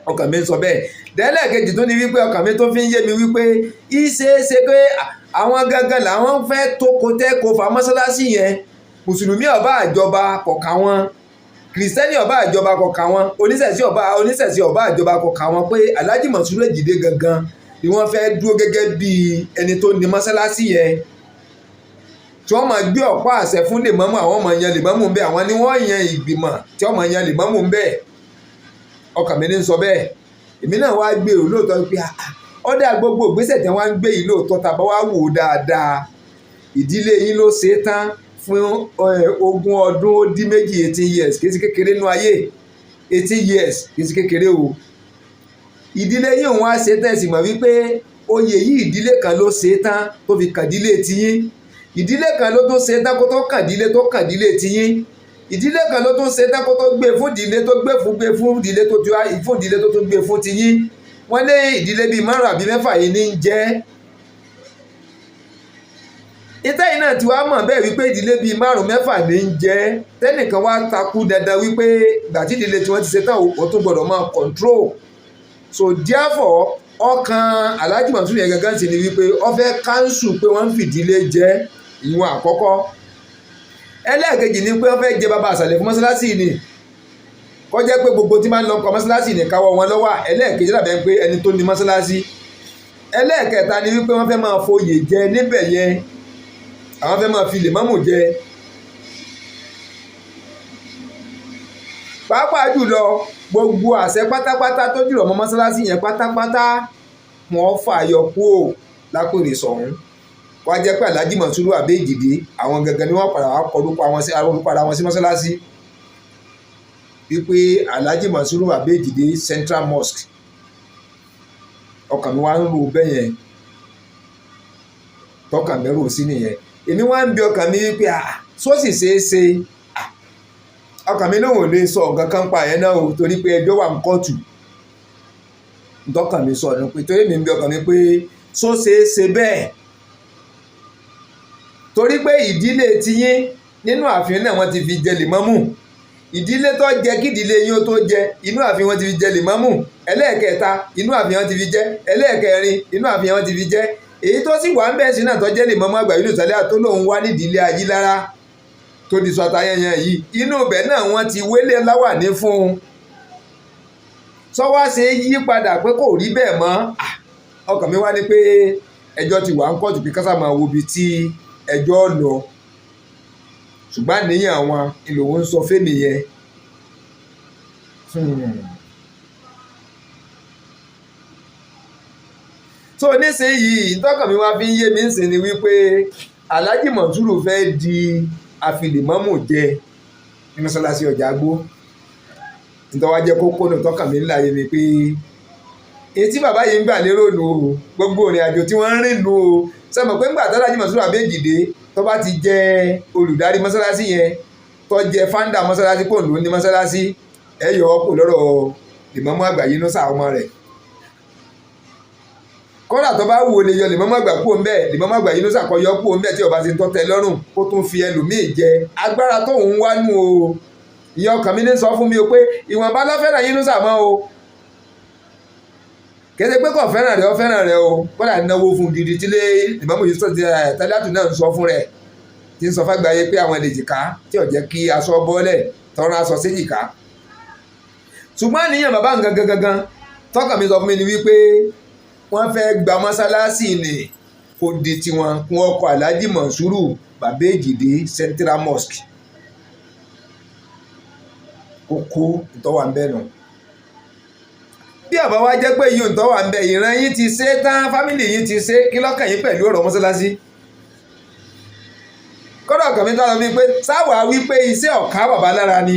Ọkàn mi ń sọ bẹ́ẹ̀. Dẹ́lẹ̀kejì tó ní wípé ọkàn mi tó fi ń yé mi wípé ìṣeéṣe pé àwọn gangan làwọn fẹ́ tó kó tẹ́ kó fa mọ́sálásí yẹn. Mùsùlùmí ọba àjọba kọ̀ọ̀kan wọn, kìrìsìtẹ́nì ọba àjọba kọ̀ọ̀kan wọn, oníṣẹ̀ṣe ọba àjọba kọ̀ọ̀kan wọn, pé Alhaji Monsuru Èjìdé gangan ni wọ́n fẹ́ dúró gẹ́gẹ́ bí ẹni tó ní mọ́sálásí yẹn. Tí wọ́n máa gbé ọ̀pá àṣẹ fún lèmọ́mù, àwọn máa yan lèmọ́mù ń bẹ, àwọn ni wọ́n yan ìgbìmọ̀ tí wọ́n máa yan lèmọ́mù ń bẹ. Ọkàn mi ní sọ bẹ́ẹ̀. Èmi náà wá gbèrò lóòótọ́ pé ọ̀dà gbogbo ìgbésẹ̀ tí wọ́n ń gbé yìí lóòótọ́, tá a bá wá wò ó dáadáa, ìdílé yín ló ṣe é tán fún 28 ọdún, 18 years, kì í ṣe kékeré nínú ayé. 18 years kì í ṣe kékeré o. Ìdílé yín òun á ṣe tẹ̀sí mọ̀ wípé oyè yìí, ìdílé kan ló ṣe é tán tó fi kàn dílé tiyín. Ìdílé kan ló tún ṣe é tán kó tó kàn dílé tó kàn dílé tiyín. Ìdílé kan ló tún ṣe é tán kó tó gbé fún ìdílé tó gbé fún, gbé fún ìdílé tó fún, ìdílé tó tún gbé fún tiyín. Wọ́n lé ìdílé bíi márùn àbí mẹ́fà yìí ní í jẹ́. Ìtẹ́yìn náà ti wá mọ̀ bẹ́ẹ̀ wípé ìdílé bíi márùn mẹ́fà ní í jẹ́. Tẹ́nìkan wá takú dandan wípé ìgbà tí ìdílé tí wọ́n ti ṣe tán, ó tún gbọ́dọ̀ máa control. So therefore, ọkàn Alhaji Monsuru yẹn gangan sì ni wípé ó fẹ́ cancel pé wọ́n ń fìdílé jẹ́ ìwọ̀n àkọ́kọ́. Ẹlẹ́ẹ̀kejì ni pé wọ́n fẹ́ jẹ bàbá àṣàlẹ̀ fún mọ́ṣáláṣí ni, kó jẹ́ pé gbogbo tí máa ń lọ kọ́ mọ́ṣáláṣí ní káwọ́ wọn lọ́wọ́. Ẹlẹ́ẹ̀kejì dàbẹ̀ pé ẹni tó ní mọ́ṣáláṣí. Ẹlẹ́ẹ̀kẹta ni wípé wọ́n fẹ́ máa foyè jẹ níbẹ̀ yẹn, àwọn fẹ́ máa fi lèmọ́mù jẹ. Pàápàá jùlọ, gbogbo àṣẹ pátápátá tó jùlọ mọ́ mọ́ṣáláṣí yẹn pátápátá, wọ́n fàyọ kúò lápèrè sọ̀hún, wá jẹ́ pé Alhaji Monsuru Abejide, àwọn gangan ni wọ́n padà wá kọ orúkọ ara wọn sí mọ́ṣáláṣí wípé Alhaji Monsuru Abejide Central Mosque. Ọkàn mi wá ń rò bẹ́ẹ̀ yẹn, tọkàn mi rò sí nìyẹn. Èmi wá ń bi ọkàn mi wípé sósì ṣeé ṣe. Ọkàn mi lóun ò lè sọ nǹkan kan pa ẹ̀ náà o, torí pé ẹjọ́ wà ní kóòtù. Ntọ́kàn mi sọ ni pé, torí mi ń bi ọkàn mi pé só ṣeé ṣe bẹ́ẹ̀, torí pé ìdílé tiyín nínú ààfin náà wọ́n ti fi jẹ lèmọ́mù. Ìdílé tó jẹ kí ìdílé yín ó tó jẹ, inú ààfin wọ́n ti fi jẹ lèmọ́mù. Ẹlẹ́ẹ̀kẹta, inú ààfin wọ́n ti fi jẹ. Ẹlẹ́ẹ̀kẹrin, inú ààfin wọ́n ti fi jẹ. Èyí tó sì wà ń bẹ́ẹ̀ sí náà tó jẹ́ lèmọ́mù àgbà ìlú ìsàlẹ̀ tó lóun wá nídìílé Ayílára tó di sọ àtayẹyẹ yìí, inú ibẹ̀ náà wọ́n ti wélé láwàní fún un. Sọ́wọ́ ṣe yí padà pé kò rí bẹ́ẹ̀ mọ́. Ọkàn mi wá ní pé ẹjọ́ ti wà ń kóòtù, pé kásá máa wo ibi tí ẹjọ́ lọ, ṣùgbọ́n àníyàn àwọn ìlòun ń sọ fẹ́mi yẹn. So nísìnyìí, ìtọ́kàn mi wá fi ń yé mi ń sìn ni wípé Alhaji Monsuru fẹ́ di àfìlìmọ́mù jẹ ní mọ́ṣáláṣí ọjà Agbó. Nítorí wá jẹ́ kókó nù tọ́kàn mi ńlá yé mi pé etí bàbá yìí ń gbà lérò nù o, gbogbo ìrìn àjò tí wọ́n ń rìn nù o. Sẹ́mi pé ńgbà tÁlàjì Monsuru Abejide tó bá ti jẹ́ olùdarí mọ́ṣáláṣí yẹn, tó jẹ́ fáńdà mọ́ṣáláṣí, kò ló ní mọ́ṣáláṣí, ẹ yọ ọ́ kò lọ́rọ̀ lèmọ́mú àgbà yìí ló sà ọmọ rẹ̀. Kódà tó bá wù ó lè yọ lèmọ́mú àgbà kúrò ńbẹ̀, lèmọ́mú àgbà yìí ló sàkọyọ kúrò ńbẹ̀ tí ó bá ti ń tọ́tẹ́ lọ́rùn, kó tún fi ẹlòmíì jẹ. Agbára tóun wá nù o. Ìyẹn ọkàn mi ní sọ fún mi o pé ìwọ̀nba ló fẹ́ràn yín ló sàmọ́ o. Kéde pé kò fẹ́ràn rẹ̀, ó fẹ́ràn rẹ̀ o. Kódà náwó fún gidi tílé lèmọ́mú yìí sọ ti tẹ́lẹ̀tù náà ń sọ fún rẹ̀, tí ń sọ fágbáyé pé àwọn èjìká tí ò jẹ́ kí aṣọ bọ́lẹ̀ tọ́ra aṣọ séjìká. Ṣùgbọ́n àníyàn bàbá ń gangan gangan tọ́kàn mi sọ fún mi ni wípé wọ́n fẹ́ gba mọ́sálásí ni kò di tiwọn kún ọkọ̀ Alhaji Monsuru Babejide Central Mosque. Kókó ìtọ́wà ń bẹ̀ nù. Bí àbá wa jẹ́ pé yìí ìtọ́wà ń bẹ̀, ìran yín ti ṣe tán, fámìlì yín ti ṣe, kí lọ́kàn yín pẹ̀lú ọ̀rọ̀ mọ́sálásí? Kọ́dọ̀ ọkàn mi tọ́ mi pé sáwà wípé iṣẹ́ ọ̀ká bàbá lára ni.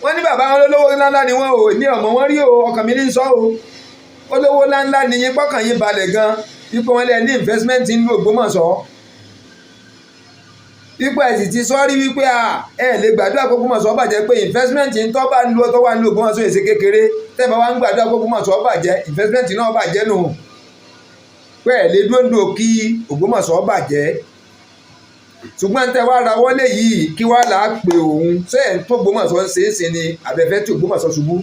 Wọ́n ní bàbá wọn lólówó ńláńlá ni wọ́n ò ní ọmọ wọn rí o. Ọkàn mi ní sọ o, olówó ńláńlá ni yín, pọ́kàn yín balẹ̀ gan wípé wọ́n lé ní investment ń lu Ògbómọ̀ṣọ́, wípé ẹ sì ti sọ́rí wípé ẹ lè gbàdúrà kó Ògbómọ̀ṣọ́ bàjẹ́, pé investment ń tọ́ bá ń lu ọtọ́ wà ń lu Ògbómọ̀ṣọ́ èsì kékeré. Tẹ́ bá wá ń gbàdúrà kó Ògbómọ̀ṣọ́ bàjẹ́, investment náà bàjẹ́ nù, pé ẹ lè dúró kí Ògbómọ̀ṣọ́ bàjẹ́. Ṣùgbọ́n tẹ́ wá ra wọlé yìí, kí wá là á pè òun ṣé ẹ̀ ń tó Ògbómọ̀ṣọ́ ń ṣe é ṣe ni àbẹ̀fẹ́ tí Ògbómọ̀ṣọ́ ṣubú?